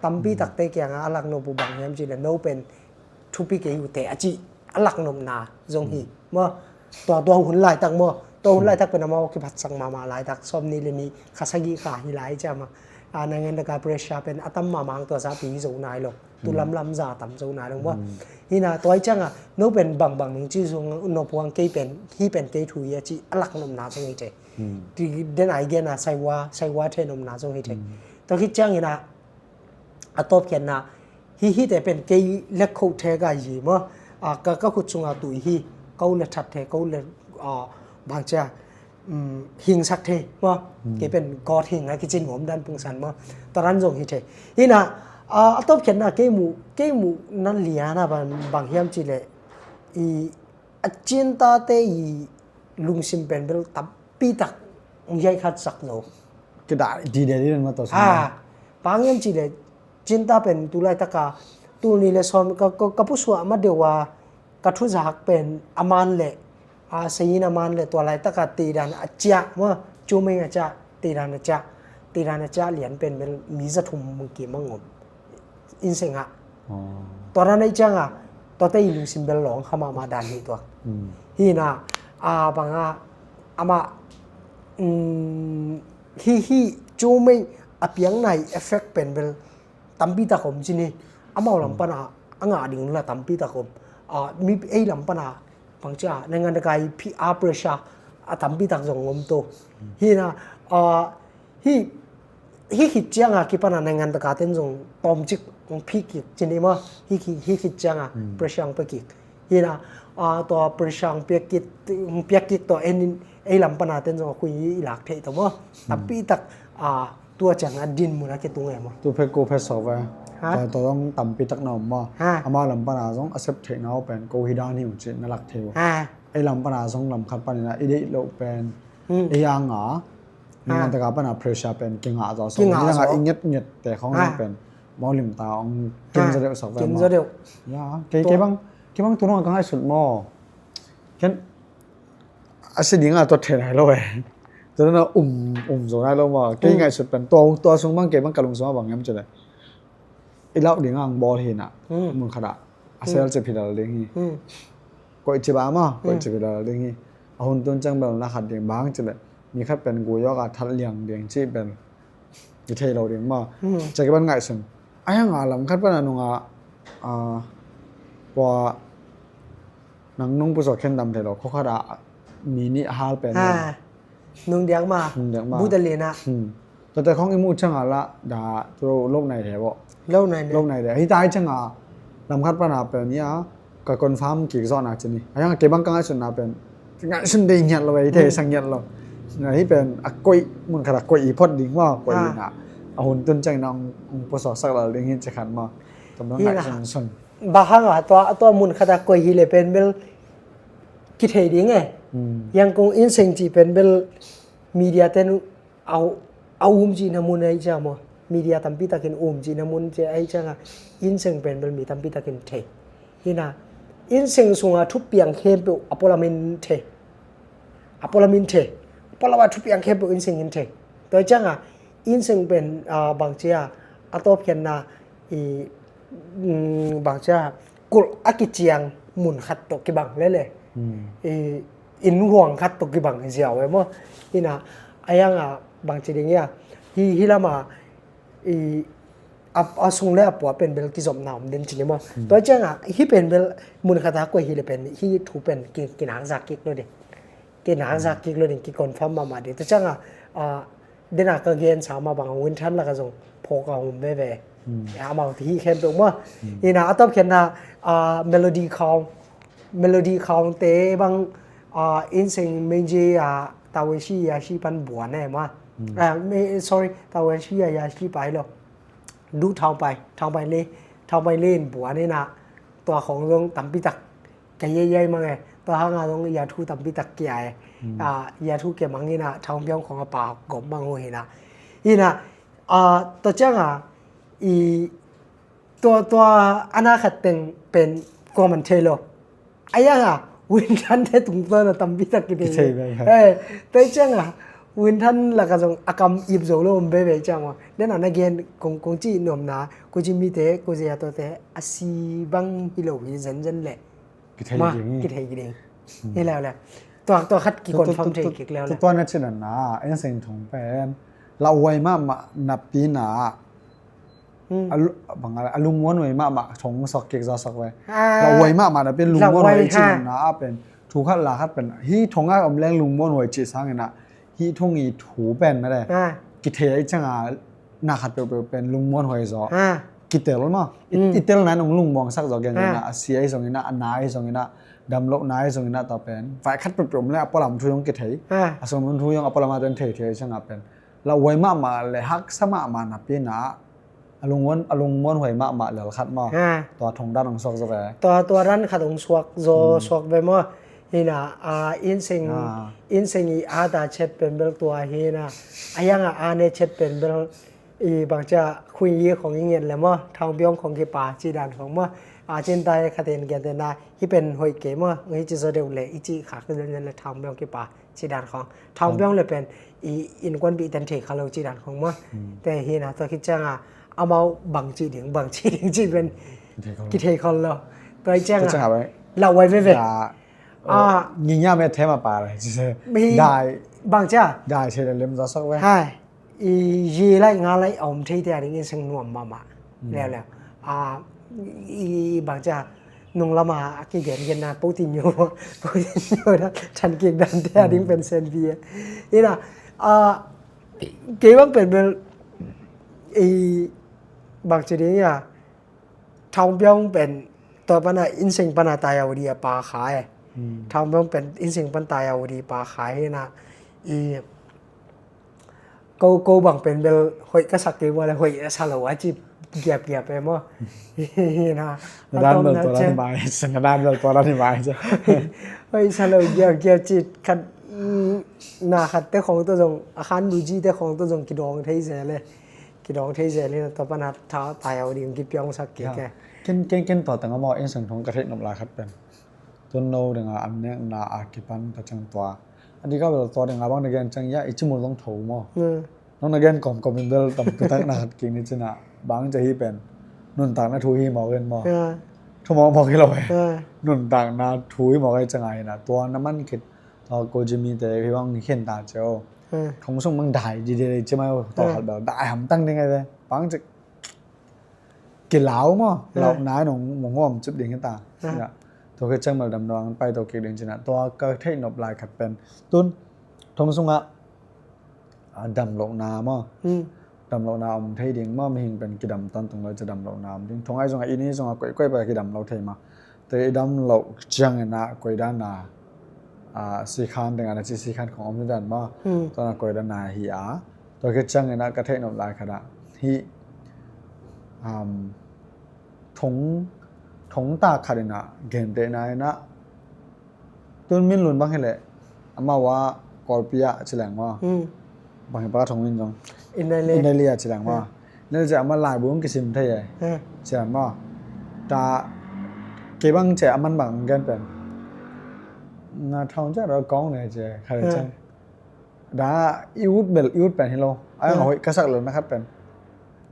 tampi tak te kiang a a lak nop uh bang hiam ci le no pen thupi kei uh te a ci a lak nopna zong hi maw? Tua tua hun laitak maw? Tua hun laitak pen amau kiphatsak mahmah laitak sawm ni le ni kha sagih kha hi lai ciam a a nangan taka pressure pen a tam mahmah ang tua za pi zo nai lo tu lamlam za tam zo nai lo maw? Hina tua i ciang a no pen bangbang nung ci zong no puang kei pen hi pen kei thu hi a ci a lak nopna zong hi te. Ti den ai gen a saiwa saiwa the nopna zong hi te. Tua khi ciang hina a tawp khiatna hi hi te pen kei lek khoh thek a hi maw? A ka ka khut sunga tui hi ko le that the ko le a bang cia hingsak thei maw? Kei pen God hing a kicin ngom dan pungsan maw? Taran zong hi thei hina a tawp khiatna kei mu kei mu nan liana bang hiam ci le i a cinta te i lungsim pen bel tampi tak ngiai khat sak lo. Kida di de di ma to sa. Bang hiam ci le cinta pen tu laitaka tul ni le sawm ka pusuah ma deuh a ka thuzak pen a man le a sayin a man le tua laitaka tidan a ciah maw cumeng a ciah tidan a ciah tidan a ciah lian pen mi zathum mungkim a ngom in seng ah tua dan a i ciang a tua te i lungsim bel lawng kha mahmah dan hi tuak. Hina a bang a amah hi hi cumeng a piang nai effect pen bel tampi tak om cin hi. Amau lam pan a a ngah ding la tampi tak om mi ei lam pan a bang cia nangan dakai phi a pressure a tampi tak zong om to. Hina a hi hi khit ciang a kipan a nangan daka ten zong tawm cik phi kik cin hi ma hi khit ciang a pressure ang pe kik. Hi na, a, tua pressure hong piak kik, hong piak kik tawh en in, ei lam pana ten zong a khui i lak theih tawh maw. Tampi tak, a, tua ciang a din mun a kitung e maw. Tu phe ko phe so ve. Ha? Tua, tua zong tampi tak na om maw. Ha? Ama lam pana zong a sep theih na uh pen ko hi dan hi uh ci na lak thei uh. Ha? Ei lam pana zong lam khat panin a i deih loh pen. Hmm. Ei anga. Ni man taka pana pressure pen kingah zaw so. Kingah zaw. Ni dang a i nget nget te khong zong pen. Mau lim ta ong kin zaw deuh sok ve maw. Kin zaw deuh. Ya, kei, kei bang, kei bang tu nong ka ngaihsut maw. Ken a si ding a tua thei nai lo e. Tua na um, um zo nai lo maw. Kei ngaihsut pen tua, tua sung bang kei bang ka lungsim a bang hiam ci le. I lauh ding ang bawl hi na. Mun khat ah. A sel ci phi lal ding hi. Koih ci ba maw, koih ci phi lal ding hi. A hun tun ciang bel na khat ding bang ci le. Mi khat pen gui awk a that liang ding ci pen. I thei lo ding maw. Ci kei bang ngaihsun. A hiang a lam khat pana nung a, a, tua nang nung pusuak khen dam thei lo. Khua khat a mi nih a hal pen. Ha. Nung diak ma. Nung diak ma. Buta lena. Hmm. Tua te khong i muh ciang a la da tu lo nai thei bo. Lo nai thei. Lo nai thei. Hi tai ciang a lam khat pana pen ia ka confirm kik zawh na ci ni. A hiang kei bang ka ngaihsun na pen. Ngaihsun dei ngiat lo, i thei sang ngiat lo. Na hi pen a koih, mun khat a koih i phot ding maw, koih i na. A hun tun ciang na ong, ong pusuak sak lal ding hi ci khan maw. Tam dong ngaihsun sun. Bang hang a tua, tua mun khat a koih hi le pen bel kithei ding e. Yang kong inseng ci pen bel media ten a, a um cihna mun ahi ciang maw. Media tampi takin um cihna mun ci ahi ciang a inseng pen bel mi tampi takin thei. Hi na, inseng sunga thupiang khempeuh a pualam in thei. A pualam in thei. A pualam a thupiang khempeuh inseng in thei. Tua ciang a inseng pen, a, bang ci a, a tawpkhiatna i, mm, bang ci a, kulh a kiciang mun khat tawh kibang lele. I, inn huang khat tawh kibang ziau e maw. Hi na, a hiang a bang ci ding ia. Hi, hi lam a, i, a, a sung le a pua pen bel kizopna om den ci ni maw. Tua ciang a, hi pen bel mun khat a koih hi le pen, hi thu pen ki, kinakzak kik lo ding. Kinakzak kik lo ding, ki confirm mahmah ding. Tua ciang a, a, dena ka gen sa mah bang Win Than lak a zong phawk a um veve. Amau ti hi khempeuh maw. Hi na a tawpkhiatna, a, Melody Khawng. Melody Khawng te bang, a, inseng meiji a Taweshi Yashi pan buan e maw. A, me, sorry, Taweshi Yashi pai lo. Du Thawng Pai, Thawng Pai le, Thawng Pai le in buan hi na tua khong zong tampi tak. Ka yei yei mang e, tua hang a zong yathu tampi tak kia e. A, yathu kia mang hi na, Thawng Piang khong a pa gom mang hu hi na. Hi na, a, tua ciang a, i, tua, tua, a na khat teng pen kua man thei lo. A hiang a, Win Than te tung tua na tampi tak kithei. Kithei bai ha. Eh, tua ciang a, Win Than lak a zong a kam ip zo lo om veve ciang a. Dena na gen kong, kong ci nuam na, ko ci mi te, ko zia to te, a si bang hi lo hi zen zen le. Kithei ding hi. Kithei ding. Hi leu leu. Tua, tua khat ki confirm thei kik leu leu. Tua na cina na, en seng thong pen. Lauhuai mahmah napi na. A lungmuan huai mahmah thong sok kik zaw sok ve. Lauhuai mahmah napi lungmuan huai cina na a pen. Thu khat la khat pen. Hi thong a om leng lungmuan huai ci sang ina. Hi thong i thu pen na le. Kithei ai cang a na khat peuhpeuh pen lungmuan huai zaw. Kitel ma. I tel na nong lungmuang sak zaw gen ina. A sia i zong ina, a na i zong ina, damloh na i zong ina ta pen. Vai khat peuhpeuh om le a pualam thu yong kithei. A sung mun thu yong a pualam a ten thei thei ai cang a pen. Lauhuai mahmah le haksa mahmah napi na a lungmuan, a lungmuan huai mahmah lel khat maw. Tua thong dan hong suak zaw ve. Tua, tua dan khat hong suak zaw suak ve maw. Hi na, a, inseng, inseng i a ta chet pen bel tua hi na. A hiang a a ne chet pen bel i bang cia khui i khong i ngen le maw. Thawng Piang khong kipa ci dan khong maw. A cin ta hi khat en gen te na hi pen hoih kei maw. Hi ci zaw deuh le i ci khak zen zen le Thawng Piang kipa. Ci dan khong. Thawng Piang le pen i innkuanpih ten thei kha lo ci dan khong maw. Te hi na tua khit ciang a amau bang ci ding, bang ci ding ci pen kithei khol lo. Tua hi ciang a lauhuai veve. Nginya me them a pa le. Dai. Bang cia. Dai thei le lem zaw sok ve. Hai. I yi lai nga lai a om thei te a ding in seng nuam mahmah. Leu leu. A, i bang cia nung lama a kigen gen na po tin yo, po tin yo na than kik dan te a ding pen sen vi e. Ina, a, kei bang pen bel, i bang ci ding a, Thawng Piang pen tua pana inseng pana tai a udi a pa kha e. Thang bang pen inseng pan tai a udi pa kha hi na. I ko ko bang pen bel hoih ka sak kei bua le hoih a sa lo a ci giap giap e maw. Hi na. Na dan bel tua dan hi mai, na dan bel tua dan hi mai ci. Hoih sa lo giap giap ci khat na khat te khong to zong a khan lu ji te khong to zong kidong thei ze le. Kidong thei zel hi na tua pana tha tai a udi kipiang sak kei ke. Ken ken ken tua tanga maw inseng thong ka theih nop lai khat pen. Tun no dinga an nekna a kipan ka cang tua. A dika bel tua dinga bang na gen cang ya i cimul zong tho maw. Nong na gen kawmkawm in bel tampitak na khat kik ni cina bang ca hi pen. Nuntakna thu hi mawk in maw. Thu mawk mawk hi lo e. Nuntakna thu hi mawk e canga hi na tua na man khit. Tua ko Jimmy te hi bang khen ta cio. Thong sung bang dai di de ci mai tua khat bel dai hamtang ding ai ve. Bang ci kilau maw. Lau nai nong mong hom cip ding hi ta. Tua khe cang bel dam dong pai tua kik ding cina tua ka theih nop lai khat pen. Tun thong sungah a dam lohna maw. Dam lohna om thei ding maw mihing pen kidam tan tung lo ci dam lohna om ding. Thong ai zongah i ni zongah koih koih pa kidam lo thei maw. Te i dam loh ciangin ah koih dana a sikhan ding ana ci sikhan khong om hi dan maw. Tana koih dana hi a. Tua khe ciangin ah ka theih nop lai khat ah hi. Thong thong ta khat in ah gentehna in ah Tun min lun bang hileh amau a Kawlpi ah ci leng maw. Bang hi pa thong min zong. Indai li a ci leng maw. Indai li ci ama laibu kisim thei e. Ci leng maw. Ta kei bang ci aman bang gen pen. Nga thong ci a kong ne ci kha le ci. Da i ut bel i ut pen hi lo. Ai nga hoih ka sak lo na khat pen.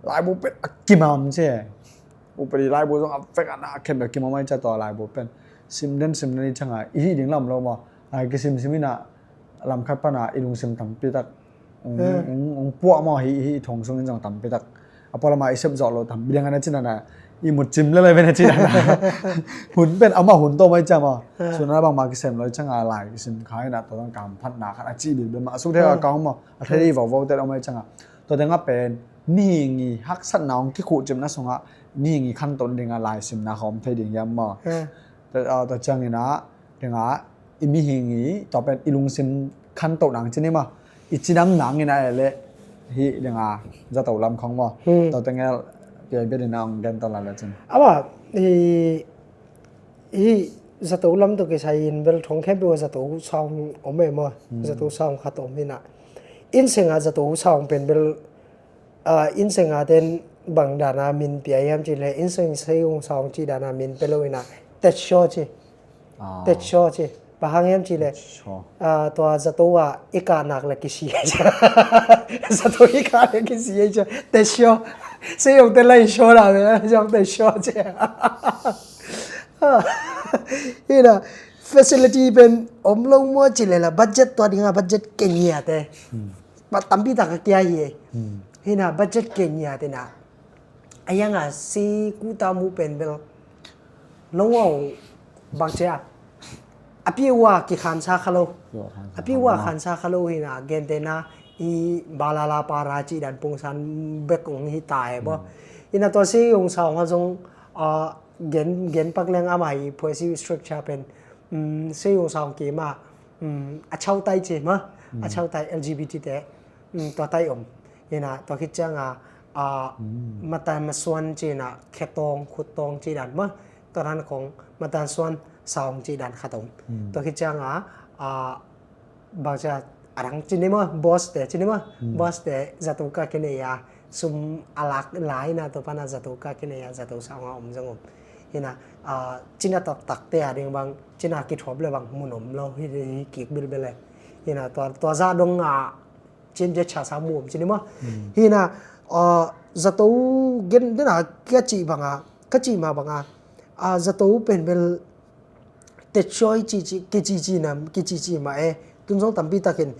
Laibu pen a kimam ci. Upadi laibu zong a vek ana a khen bel kimam ai ci a tua laibu pen. Sim den sim den i canga i hih ding lam lo maw. Lai kisim sim ina lam khat pana i lungsim tampi tak ung puah maw hi i thong sung in zong tampi tak a pualama i sep zawh lo tampi ding ana cina na i mut cim lele ven a cina na hun pen ama hun tawh mai cama suna bangma kisem lo i canga lai kisim kha ina tua zong kamphatna khat a ci bilbil mah a suk thei a kang maw a thei vauvaute lo mai canga tua dengah pen mihing i haksatna hong kikhuh cimna sungah mihing i khantoh dinga lai simna kha om thei ding hiam maw. Tua ciangin ah dinga i mihing i tua pen i lungsim khantoh nang cini maw i cidam nangin ah ele hi dinga zato lam khong maw. Tua tengel piai bia dina ong gen to la le cin. Awa i zato lam to kisai in bel thong khempeuh zato sawng om e maw. Zato sawng khat om hi na. Insenga zato sawng pen bel Insenga ten bang dana min pia hiam ci le inseng seiyung sawng ci dana min pia lo ina tetshaw ci. Tetshaw ci. Bang hang hiam ci le tua zato a i kahnak le kisi zato i kah le kisi hi ci tetshaw. Seiyung te lai shaw na me zong tetshaw ci. Ina facility pen om lo maw ci le la budget tua dinga budget kenya te. Tampi tak a kia hi e. Hina budget kenya te na a yanga si kuta mu pen bel long wow bang cia a piwa ki khansa khalo a piwa khansa khalo hina gente na i balala para ci dan pungsan bek ong hi ta e bo. Ina tua si ong sa ong a zong a gen gen pak leng ama i phuai si structure pen si ong sa ong ki ma a chau tai ci ma a chau tai LGBT te tua tai om. Ina tua khit cianga matan masuan cina khetong khutong ci dan ma tua dan kong matan suan saung ci dan khat om. Tua khit cianga bang cia a dang cini ma boss te cini ma boss te zato ka kinei a sum a lak lai na tua pana zato ka kinei a zato saunga om zong om. Ina cina taktak te a ding bang cina kithuap le bang mun om lo hi kik bilbil le. Ina tua za dong a cin dia cha sa mu om cini ma. Hina zato gen dena ka ci banga ka ci ma banga zato pen bel tetshaw ci ci ki ci ci nam ki ci ci ma e tun zong tampi takin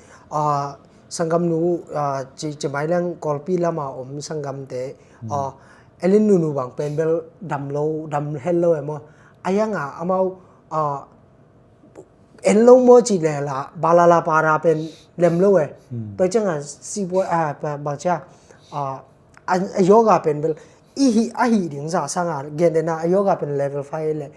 sanggam nu ci ci mai leng Kawlpi lama om sanggam te elin nunu bang pen bel dam lo dam hel lo e maw. A yanga amau en lo maw ci le la balala para pen lem lo e. Tua cianga si bua a bang cia a yoga pen bel i hih a hih ding za sanga, gentehna a yoga pen level five le,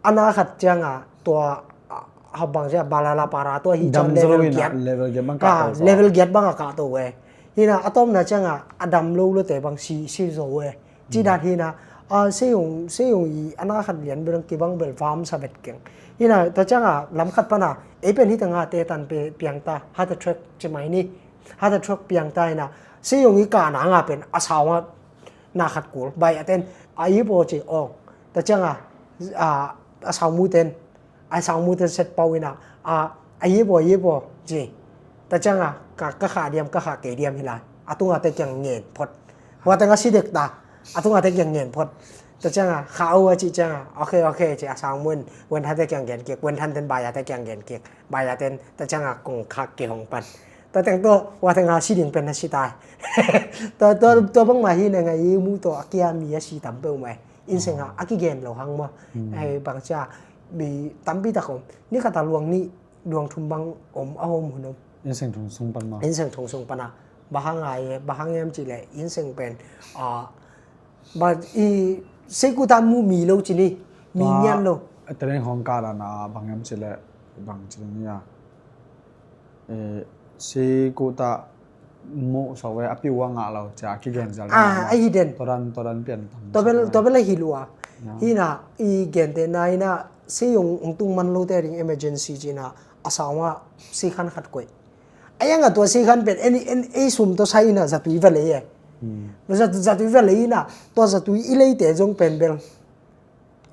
a na khat cianga tua, a, habang cia, Balalapara tua hih ciang level giat, level giat bang ka, ah, level giat bang a ka to e. Hina a tomna cianga a dam lo lo te bang si, si zo e. Ci dan hina, a, seiyong, seiyong i a na khat lian bel kibang bel vam sa bet keng. Hina ta cianga lam khat pana, ei pen hita nga te tan pe piang ta, heart attack ci mai ni. Heart attack piang ta hina, seiyong i ka na nga pen a sawa na khat kul, bai a ten, a i bo ci ong. Ta cianga, a, a sawa mu ten, a sawa mu ten set pau ina, a, a i bo, a i bo ci. Ta cianga, ka, ka kha diam, ka kha kei diam hila. A tunga te kiang ngen phot. Hua te nga si dek ta. A tunga te kiang ngen phot. Ta cianga, kha u a ci cianga, ok, ok, ci a sawa mu en, wen ha te kiang gen kik, wen han ten bai a te kiang gen kik. Bai a ten, ta cianga kong khak kei hong pan. Ta teng to, wa teng a si ding pen a si tai. Ta, ta, ta bang ma hi na nga i mu to a kia mi a si tam pe u mai. Inseng a, a kigen lo hang ma. Ai bang cia, bi tampi tak om. Ni khat a luang ni, luang thum bang om, a om hun om. Inseng thong sung pan ma. Inseng thong sung pan a. Ba hang ai, ba hang em ci le, inseng pen, a, ba i, seku ta mu mi lo ci ni, mi nian lo. Tereng hong ka dan a, bang em ci le, bang ci ni a. Eh, si ku ta mu sa ve a piu a ngah lo cia kigen zel. Ah, a hi den. Todan, todan pian tam. Tobel, tobel a hi lua. Hina i gentehna ina seiyong tung man lo te ding emergency cina a sawa si khan khat koi. A yang a tua si khan pen en, en, ei sum to sa ina zatui va lei e. Zat, zatui va lei ina tua zatui i lei te zong pen bel.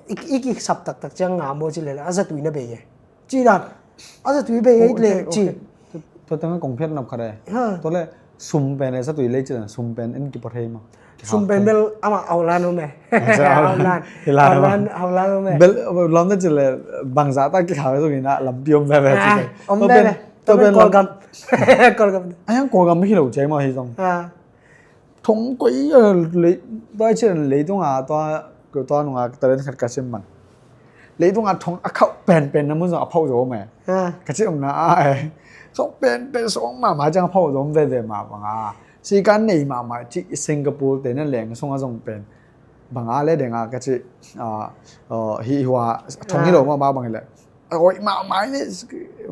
I, i kisap taktak ciang nga maw ci lele, a zatui na bei e. Ci dan, a zatui bei e le ci. Tua tengah kong phiat nop khat e. Tua le sum pen e zatui lei ci dan, sum pen en kipaw thei maw? Sum pen bel amah aulan om e. Aulan. Aulan, aulan om e. Bel, lam na ci le, bangza ta kikhau zong ina lampi om veve ci le. Om veve. Tua pen Kawlgam. Kawlgam. A yang Kawlgam hi lo ci maw hi zong. Thong koi, eh, lei, tua i cih leitung a tua, tua nung a talent khat ka sim man. Leitung a thong a khauh penpen na mun zong a phauh zo meh. Ka cih om na a, eh. Khauh penpen sawng mahmah ciang a phauh zo om veve mah bang a. Si ka nei mahmah cih Singapore te na leng sung a zong pen. Bang a le deng a ka cih, ah, oh, hi hua thong hi lo mahmah bang hi le. A hoih mahmah hi ni,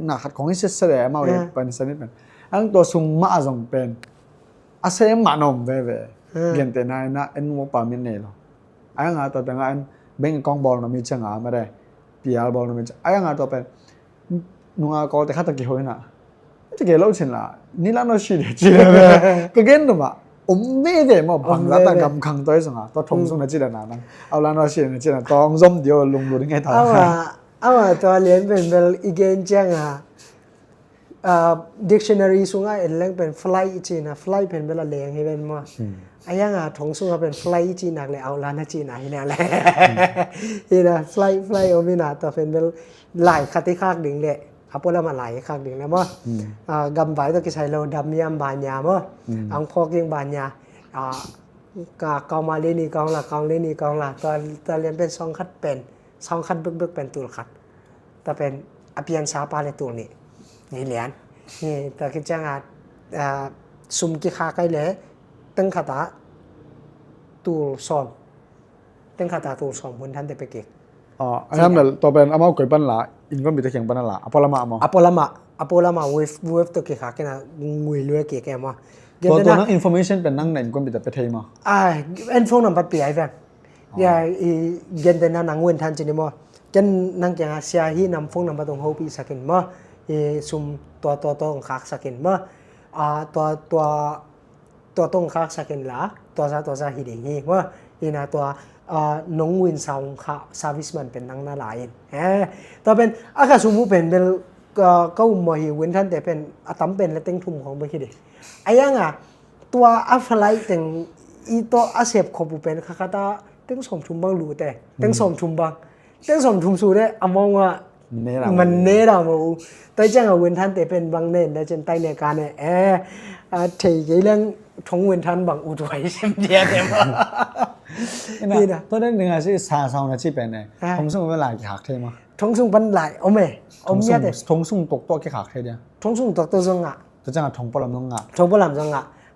na khat khong hi sese le, amau hi pan sa ni pen. Ang tua sung mah a zong pen. A sem mah na om veve. Gentehna ina en work permit nei lo. A yang a tua tengah en bank account bawl na mi ciang a mah de. P R bawl na mi ciang. A yang a tua pen. Nunga Kawlte khat a kihoih na. Ci kei lo cin la. Ni la no si de ci de. Ka gen tu mah. Om veve maw bang la ta gam khang toi sung a. Tua thong sung na ci da na nang. Au la no si na ci na tong zom dio lunglut ngai ta. Awa, awa tua lian pen bel i gen ciang a. Ah, dictionary sungah en leng pen fly i cihna, fly pen bel a leng hi ven maw. A yang a thong sungah pen fly i cihnak le aulan a cihna hi leng le. Hi na fly, fly om hi na tua pen bel lai khat i khak ding le. A pualam a lai i khak ding le maw. Ah, gamvai tawh kisai lo dam yam banya maw. Ang phawk ing banya. Ah, ka kauma le ni kaung la, kaung le ni kaung la. Tua, tua lian pen song khat pen. Song khat bekbek pen tul khat. Tua pen a piansa pa le tul nih. Ni lian. Ni tua khit ciang a, ah, sum kikhak ai le teng khat a tul sawm. Teng khat a tul sawm hun thante pe kik. Ah, a yam le tua pen amau koi pan la, innkuanpihte kiang pan la, a pualam a maw. A pualam a, a pualam a wave, wave tawh kikhak kei na ngui lua kik e maw. Tua, tua nang information pen nang na innkuanpihte pe thei maw. Ah, en phone number pi ai ven. Ya, i gentehna nang wen than cini maw. Ken nang kiangah sia hi nam phone number tong hopih sakin maw. I sum tua tua tong khak sakin maw. Ah, tua tua tua tong khak sakin la tua za tua za hi ding hi maw. Ina tua, ah, nong win saung kha service man pen nang na la in. Eh, tua pen a kha sum uh pen bel ka, ka um maw hi win than te pen a tam pen la teng thum khong bek hi ding. A yang a tua a falai teng i tawh a sep khop uh pen kha khat a teng sawm thum bang lu te. Teng sawm thum bang. Teng sawm thum su te a mawng a man ne da maw u. Tai ciang a wen than te pen bang ne da cen tai ne ka ne. Eh, a thei kei leng thong wen than bang u tuai sem dia te maw. Ina, tua deng ding a si sa sau na ci pen ne. Thong sung pen lai ki hak thei maw. Thong sung pen lai om e. Om ya te. Thong sung tok tok ki hak thei dia. Thong sung tok tok zong a. Tua ciang a thong pualam zong ngah. Thong pualam zong ngah.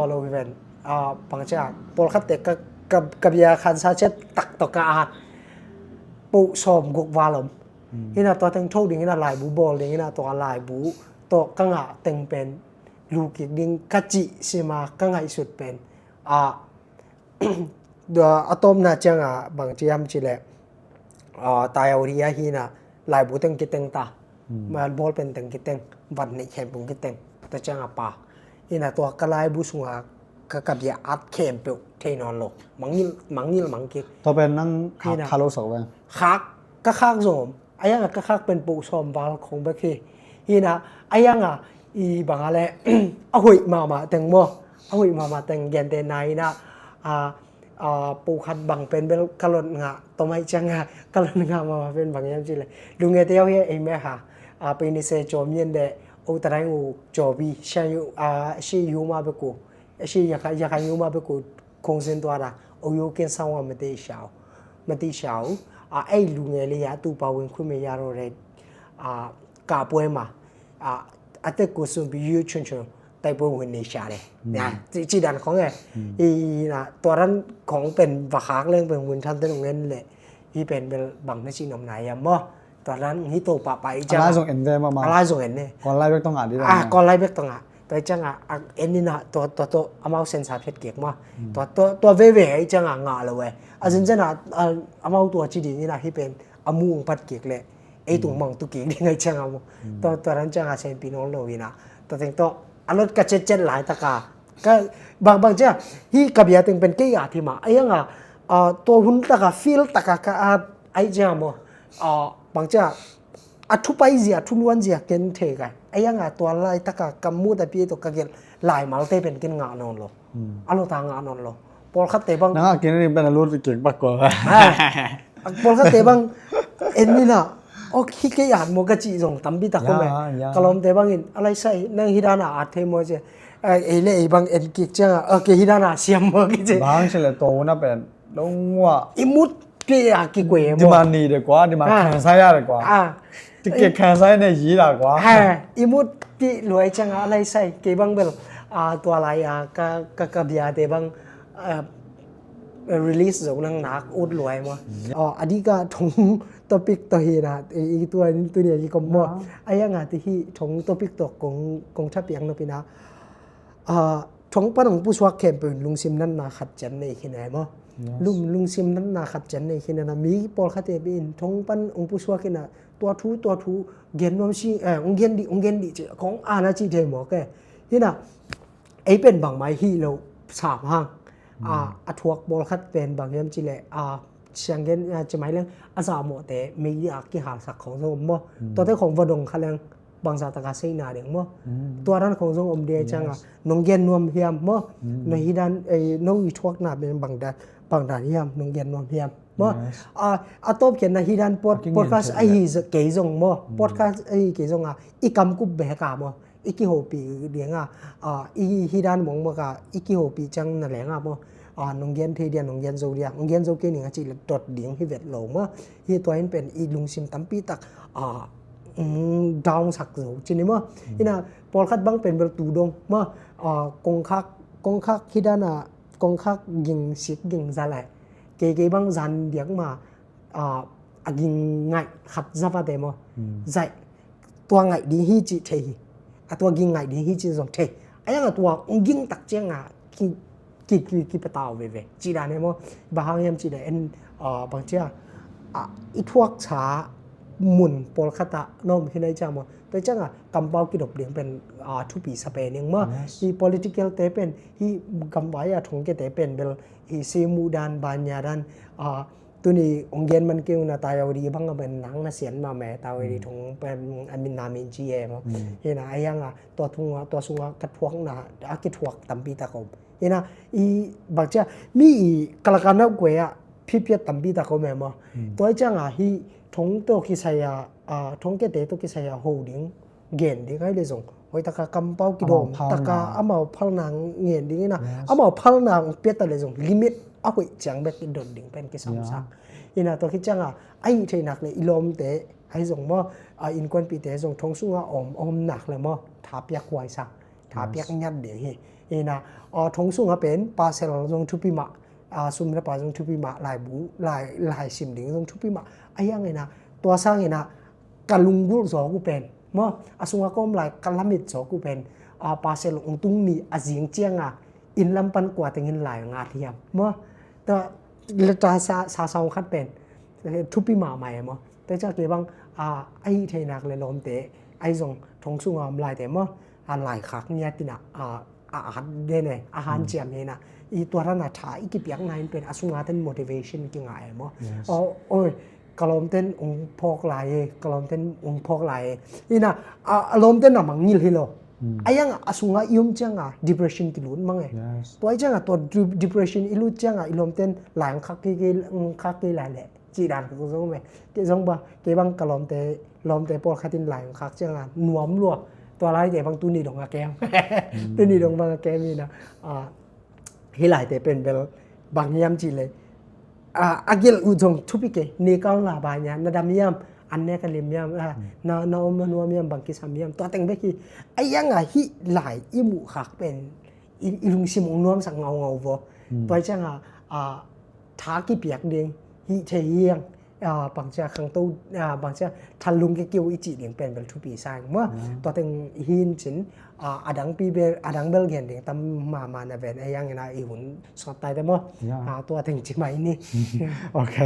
zaw lo hi ven. Ah, bangci a, pawlkhatte ka, ka, ka bia khansa ciat tak tawh ka at. Poh sawm guk val om. Hmm. Hi na tua teng tho ding hi na laibu bawl ding hi na tua laibu tawh ka ngah teng pen lu kik ding ka cih sima ka ngaihsut pen. Ah, a tawpna cianga bang ciam cileh, ah, tayau ri a hi na laibu teng kiteng ta. Hmm. Bawl pen teng kiteng, van neih khempeuh kiteng. Tua cianga pa. Hi na tua ka laibu sunga ka, ka bia at khempeuh thei nawn lo. Mangngilh, mangngilh mang kik. Tua pen nang khak tha lo sak ve. Khak, ka khak zong om. A ianga ka khak pen poh sawm val khong bek hi. Hi na, a ianga i banga le a hoih mahmah teng maw. A hoih mahmah teng gente na hi na, a, a, poh khat bang pen bel ka lot ngah, tua mai cianga ka lot ngah mahmah pen bang hiam cileh. Lunge te au hi ei me ha. A, pei ni se cawm yen de, o ta dai ngu cawbi, sha yu, a, shi yu ma bek u. Shi ya ka, ya ka yu ma bek u. Kong sen tua da, o yo ken sa wa ma te shao. Ma te shao. A, ei lunge le ya tu pa wen khu me ya ro re. A, ka pue ma. A, a te ku sun bi yu chun chun. Tai pue wen ne sha le. Hmm. Ya, ci, ci dan khong e. Hmm. I na, tua ran khong pen va khak leng pen wen than ten ong en le. Hi pen bel bang na ci nom na ya mo. Tua dan hi to pa pa i ciang. A lai zong en ve ma ma. A lai zong en ne. Kon lai bek tong a di. A, kon lai bek tong a. Tua i ciang a, a, en ni na, tua, tua, tua, amau sen sa phet kek ma. Hmm. Tua, tua, tua ve ve i ciang a nga lo e. A zin zin a, a, amau tua ci ding i na hi pen, a mu ong pat kek le. Ei tung mang tu kek ding i ciang a mo. Hmm. Tua, tua dan ciang a sen pi nong lo i na. Tua teng tua, a lot ka chet chet lai ta ka. Ka, bang, bang ciang, hi ka bia teng pen kei a thi ma. A iang a, a, tua hun ta ka, feel ta ka, ka a, ai ciang a mo. A, bang ciang, a thu pai zia, thu luan zia ken thei kai. A iang a tua lai taka ka mu ta pi to ka gel lai mal te pen ken ngah nawn lo. Hmm. A lo ta ngah nawn lo. Pawlkhat te bang. Nang a ken ri pen a lut kek bak ko. Ha. Pawlkhat te bang en ni na. Ok, hi kei at mo ka ci zong tampi ta ko me. Ya, ya. Ka lawm te bang in a lai sai nang hi dan a at thei mo ci. Ei le ei bang en kik ciang a. Ok, hi dan a siam mo ki ci. Bang ci le to na pen. Lungwa. I mut pi a ki kwe mo. Demand ni de kwa, demand khansai a de kwa. Ah. Ticket khansai ne yi da kwa. Ha, i mut pi luai ciang a lai sai. Kei bang bel, a, tua lai a ka, ka, ka bia te bang, a, release zo nang nak ut luai mo. A, a di ka thong topic to hi na, i, i tua ni tu ni a ki kom mo. A iang a ti hi thong topic to kong, kong tha piang no pi na. A, thong pan ong pusuak khempeuh in lungsim natna khat cian nei khin ai maw? Yes. Lung, lungsim natna khat cian nei khin ai na mi pawlkhat te in thong pan ong pusuak khin a tua thu, tua thu, gen nuam si, eh, ong gen dih, ong gen dih ci, kong ana ci thei maw ke. Hi na, ei pen bangmai hi lo sam hang. A, a thuak pawlkhat pen bang hiam ci le, a, siang gen, a, ci mai leng, a za mawh te, mei a kihal sak khong zo maw. Tua te khong va dong kha leng, bangza taka seina ding maw. Tua dan khong zong om dia ciang a, nong gen nuam hiam maw. No hi dan, eh, no i thuakna pen bang dan, bang dan hiam, nong gen nuam hiam maw. A, a tawp khian na hi dan podcast a hi kei zong maw. Podcast a hi kei zong a, i kamkup bek a maw. I kihopi ding a, a, i hi dan mong maka, i kihopi ciang na leng a maw. A, nong gen thei dia, nong gen zo dia, nong gen zo kei ning a ci le dot ding hi vet lo maw. Hi tua in pen i lungsim tampi tak, a, mm, down sak zo ci ni maw. Hi na, pawlkhat bang pen bel tu dong maw, a, kongkhak, kongkhak hi dan a, kongkhak ging sik ging za lai. Kei kei bang zan diak ma, a, a ging ngaih khat za va te maw. Zaih, tua ngaih ding hi ci thei hi. A tua ging ngaih ding hi ci zong thei. A iang a tua ong ging tak ciang a ki, ki, ki, ki patau veve. Ci dan e maw. Bang hang hiam ci dan en, a, bang cia, a, i thuak sa mun pawlkhat a, na om khin ai ciang maw. Tua ciangah kampau kidop ding pen, ah, thupi sa pen ing maw. Yes. Hih political te pen, hih gamvai a thongkiate pen bel, hih simu dan, banya dan, ah, tuni ong gen man kei un a, Tayau di bang a pen nang na sian mahmah e, Tayau di thong pen a min na min ci e maw. Hi na, a hiang a tua thung a, tua sung a ka thuakna a kithuak tampi tak om. Hi na, i bang cia mi i kalakana kuai a phiphiat tampi tak om e maw. Tua hi ciang a hih thong tawh kisai a, a, thongkiate tawh kisai a ho ding, gen ding ahi le zong, hoih taka kampau kidawm taka, amau phalna ngen ding hi na, amau phalna piata le zong limit a hoih ciang bek i don ding pen kisamsak. Hi na, tua khit ciang a, a hih theihnak le i lawmte ahi zong maw, a innkuanpihte zong thong sung a om, om nak le maw, tha piak huai sa, tha piak ngiat ding hi. Hi na, a, thong sung a pen pasal zong thupi mah, a, sum le pai zong thupi mah, laibu, lai, lai sim ding zong thupi mah. A hiang hi na, tua sang hi na, ka lunggulh zawk uh pen maw, a sung a ka om lai ka lamit zawk uh pen, a, pasal ong tung ni a zing ciang a inn lam pan kua teng in lai ngat hiam maw. Tua leta sa, sa sawng khat pen, eh, thupi mahmah e maw. Tua ciang kei bang, a, a hih theihnak le lawmte ahi zong thong sung a om laite maw, a, lai khak ngiat hi na, a, a, a hat den e, a hanciam hi na. I tua dan a tha i kipiakna in pen a sung a ten motivation kingah e maw. Yes. Aw, oi, ka lawmten ong phawk lai e, ka lawmten ong phawk lai e. Hi na, a, a lawmten a mangngilh hi lo. A hiang a sung a i om ciang a depression kilut mang e. Yes. Tua hi ciang a tua de-, depression i lut ciang a i lawmten lai ong khak kei, kei, ong khak kei lai le. Cih dan ka zong me. Kei zong ba, kei bang ka lawmte, lawmte pawlkhat in lai ong khak ciang a nuam lua. Tua laite bang tuni dong a kem. Tuni dong bang a kem hi na. A, hih laite pen bel bang hiam cih le, a, a gelh uh zong thupi kei, ne kaung la ba nia, na dam hiam, an ne ka lim hiam, a, na, na om na nuam hiam, bang kisam hiam, tua teng bek hi. A hiang a hih lai i muh khak pen i, i lungsim ong nuamsak ngaungau vaw. Tua hi ciang a, a, tha kipiak ding, hih thei hiang, a, bangcia khangto, a, bangcia thalung kikeu i cih ding pen bel thupi sa ing maw. Tua teng hi in cin, a, a dangpi bel, a dang bel gen ding tam mahmah na ven, a hiang in a i hun sawt tai te maw. A, tua teng ci mai ni. Ok.